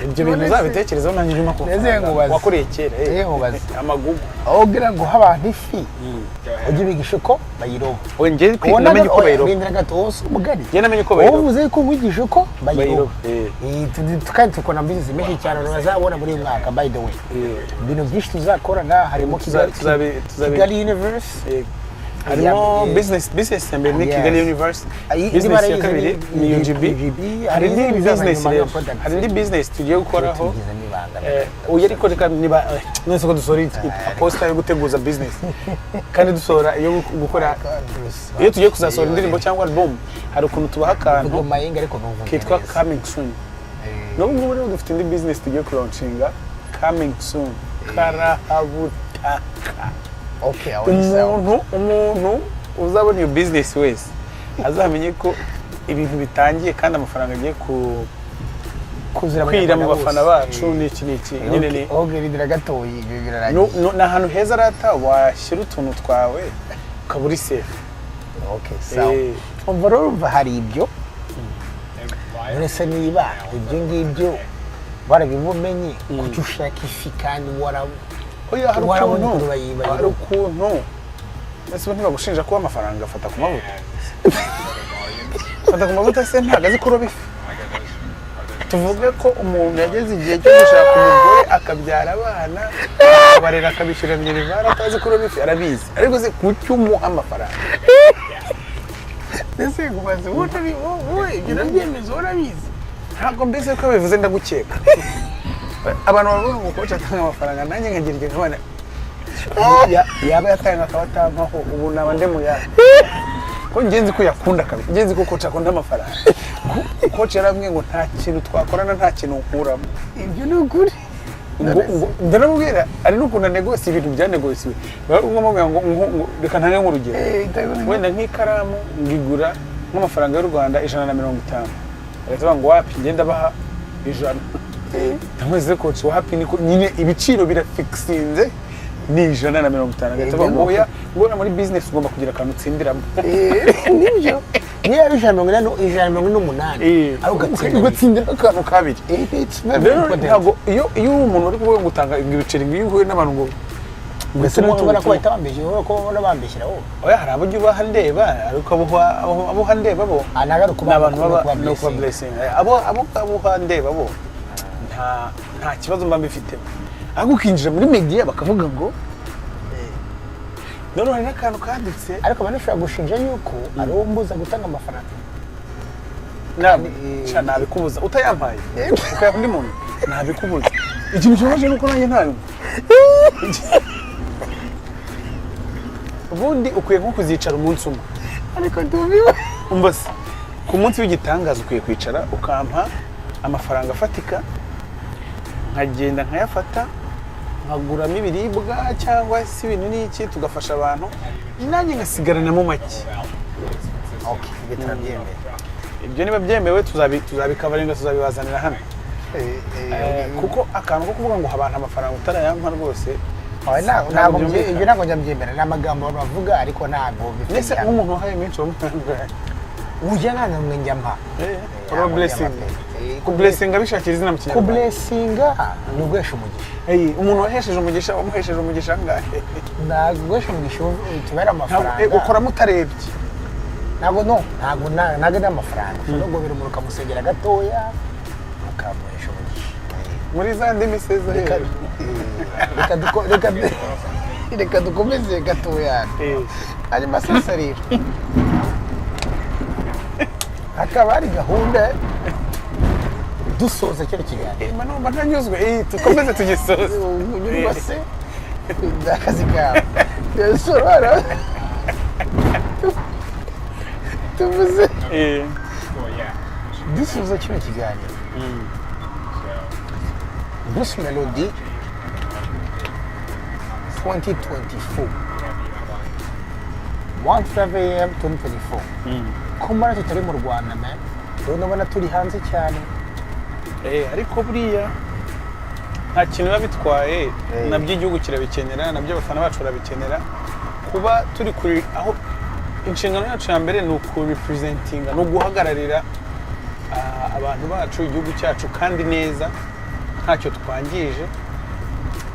ibyo bintu uzabitekerezaho. Nanjye ujye umpa ku Neze mafaranga nkubaze. wakoreye kera. Neze nkubaze. Amagugu. Aho ugira ngo uhe abantu ifi, ujye ubigisha uko bayiroba. We, njye namenye uko bayiroba. Rindira gato, wowe si umugani. Njye namenye uko Wowe bayiroba. uvuze ko umwigisha uko bayiroba. Bayiroba, eh. Kandi tukora business menshi cyane abantu bazabona muri uyu mwaka, by the way. Ibintu byinshi tuzakorana harimo Kigali Universe. Yego. Harimo business ya mbere ni Kigali Universe. Indi Business ya barayizi. kabiri ni UGB. UGB. Hari indi n'izindi bizaza business nyuma rero ya products. hari indi business tugiye gukoraho. Tubigizemo ibanga. Oya, ariko reka niba none ko dusohora poster yo guteguza business, kandi dusohora iyo gukora, iyo tugiye kuzasohora indirimbo cyangwa album, hari ukuntu tubaha akantu Vuga mayenga, ariko ntuvuge kitwa neza. "Coming soon". N'ubu ngubu rero dufite indi business tugiye kulaunchinga, coming soon, karahabutaka. Okay, aho ni sawa. Umuntu uzabona iyo business wese azamenye ko ibintu bitangiye kandi amafaranga agiye ku Kuzura kwira mu Abanyarwanda bafana bose. bacu n'iki n'iki nyine ni Okay, rindira gatoyi, ibyo birarangiye. Ni ahantu heza rata washyira utuntu twawe ukaba uri safe. Okay, sawa. Umva rero, urumva hari ibyo. None se niba ibyo ngibyo warabibumenye, kuki ushaka ifi kandi wara Oya, hari warabonye ukuntu ukuntu bayiroba? hari ukuntu ese ubu ntibagushinja kuba amafaranga afata ku mavuta? Fata ku mavuta se ntabwo azi kuroba ifi? Tuvuge ko umuntu yageze igihe cyo gushaka umugore, akabyara abana, akabarera, akabishyura minerval, atazi kuroba ifi? Arabizi. Ariko se kuki umuha amafaranga? Ese nkubaze, wowe wowe ibyo urabyemeza, wowe urabizi? Ntabwo mbese ko bivuze ndagukeka. Abantu bavuga ngo coach atanga amafaranga, nanjye nkagira igihe nkabana yaba yatanga akaba atampaho, ubu naba nde mu yandi ko ngenzi ko yakunda kabiri, ngenzi ko coach akunda amafaranga. Coach yarambwiye ngo nta kintu twakorana nta kintu nkuramo. Ibyo ni ukuri. Ngo ndaramubwira, ari n'ukuntu anegosiye ibintu byanegosiwe. Bamubwira ngo reka ntange nk'urugero, wenda nk'ikaramu ngigura nk'amafaranga y'u Rwanda 150, bagahita bavuga ngo wapi, ngenda baha 100. Ndamwese coach, wapi, niko nyine ibiciro birafikisinze, ni 150. Agahita avuga ngo oya, ubona muri business ugomba kugira akantu utsindiramo. Nibyo, niyo yaba 140, 148, ariko ugatsinda. Ugatsindira akantu kabiri. It's very Rero important. ntabwo iyo uri umuntu uri kuvuga ngo utanga ibiceri, ngo iyo uhuye n'abantu ngo Mbese tubona ko bahita bambeshyira, wowe ko ubona bambeshyira wowe? Oya, hari abo ujya ubaha ndeba, ariko abo uha ndeba bo Ah, ntabwo ari ukuba ni abantu baba kuba ni ukuba blessing. blessing. Abo uha ndeba bo nta kibazo mba mbifitemo, ariko ukinjira muri media bakavuga ngo noneho hari n'akantu kadutse. Ariko abantu bashobora gushinja yuko ari wowe umbuza gutanga amafaranga. Sha, nabikubuza utayampaye ukayaha undi muntu, nabikubuza. Ikintu kibabaje ni uko nanjye ntayo. Ubundi ukwiye nko kuzicara umunsi umwe. Ariko ndumiwe. Umva se, ku munsi w'igitangaza ukwiye kwicara ukampa amafaranga afatika, nkagenda nkayafata, nkaguramo ibiribwa cyangwa se ibintu n'iki, tugafasha abantu, nanjye ngasigaranamo make. Okay, ibyo turabyemera. Ibyo niba byemewe tuzabikavaringa, tuzabibazanira hano. Kuko akantu ko kuvuga ngo abantu amafaranga utarayampa rwose Oya, ntabwo ntabwo byumvikana. Ibyo ntabwo njya mbyemera, ni amagambo abantu bavuga, ariko ntabwo bifite Mbese igihamya. nk'umuntu wahaye menshi wamuhangaye? Ujya nta n'umwe njya mpa. Ura blessing, ku blessing abishakira izina mu Ku Kinyarwanda. Blessinga ni uguhesha umugisha. Hey, umuntu wahesheje umugisha, wamuhesheje umugisha angahe? Ntabwo guhesha umugisha tubera Ntabwo amafaranga. Ukoramo utarebye. Ntabwo, no, ntabwo ari amafaranga. Ushobora guhobera umuntu, ukamusengera gatoya, ukamuhesha umugisha. Muri za ndimi se zo hejuru. Reka dukomeze gatoya. Hanyuma sasa rero hakaba hari gahunda dusoza kino kiganiro. Mba numva ntanyuzwe. Dukomeze tugisoze. Unyurwa se ni akazi kawe. Rero tuvuze dusoza kino kiganiro, Bruce Melody 2024. 1:5 AM 2024. Ko mbona tutari mu Rwanda, man, rero ndabona turi hanze cyane. Ariko buriya nta kintu biba bitwaye. Nabyo igihugu kirabikenera, nabyo abafana bacu barabikenera. Kuba turi kuri aho, inshingano yacu ya mbere ni ukurepresentinga, ni uguhagararira abantu bacu, igihugu cyacu, kandi neza, ntacyo twangije,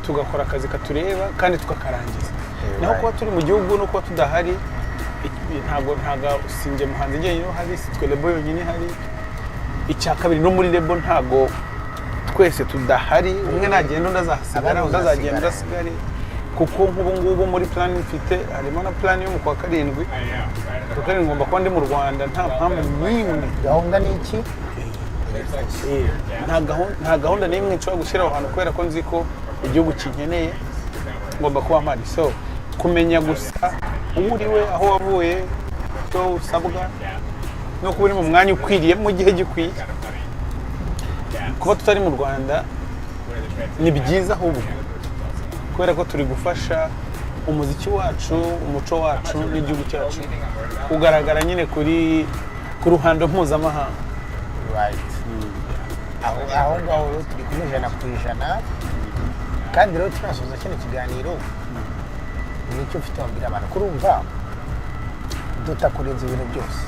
tugakora akazi katureba kandi tukakarangiza. Naho kuba turi mu gihugu no kuba tudahari, ntabwo sinjye muhanzi njyenyine uhari, si twe label yonyine ihari. Icya kabiri, no muri label ntabwo twese tudahari. Umwe nagenda undi azahasigara, Abandi undi azagenda undi bazasigara. asigare. Kuko nk'ubu ngubu muri plan mfite harimo na plan yo mu kwa karindwi. Kwa karindwi ngomba kuba ndi mu Rwanda, nta mpamvu n'imwe. Gahunda ni iki? Nta gahunda n'imwe nshobora gushyira aho hantu, kubera ko nzi ko igihugu kinkeneye, ngomba kuba mpari. So kumenya gusa uwo uri we, aho wavuye, icyo usabwa, no kuba uri mu mwanya ukwiriye mu gihe gikwiye. Kuba tutari mu Rwanda ni byiza ahubwo, kubera ko turi gufasha umuziki wacu, umuco wacu n'igihugu cyacu kugaragara nyine ku ruhando mpuzamahanga. Right, aho ngaho rero turi kumwe 100%. Kandi rero tunasoza kino kiganiro, nicyo ufite wabwira abantu? Kurumva dutakurenza ibintu byose,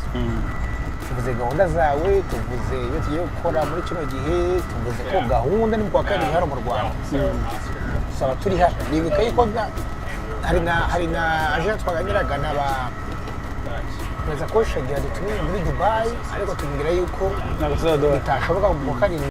tuvuze gahunda zawe, tuvuze ibyo tugiye gukora muri kino gihe, tuvuze ko gahunda ni mu kwa kabiri hano mu Rwanda tuzaba turi hano. Nibuka yuko hari na agent twaganiraga na ba perezida Koshagira dutumiye muri Dubai, ariko tumubwira yuko Ntabwo tuzaduha. bitashoboka mu kwa karindwi.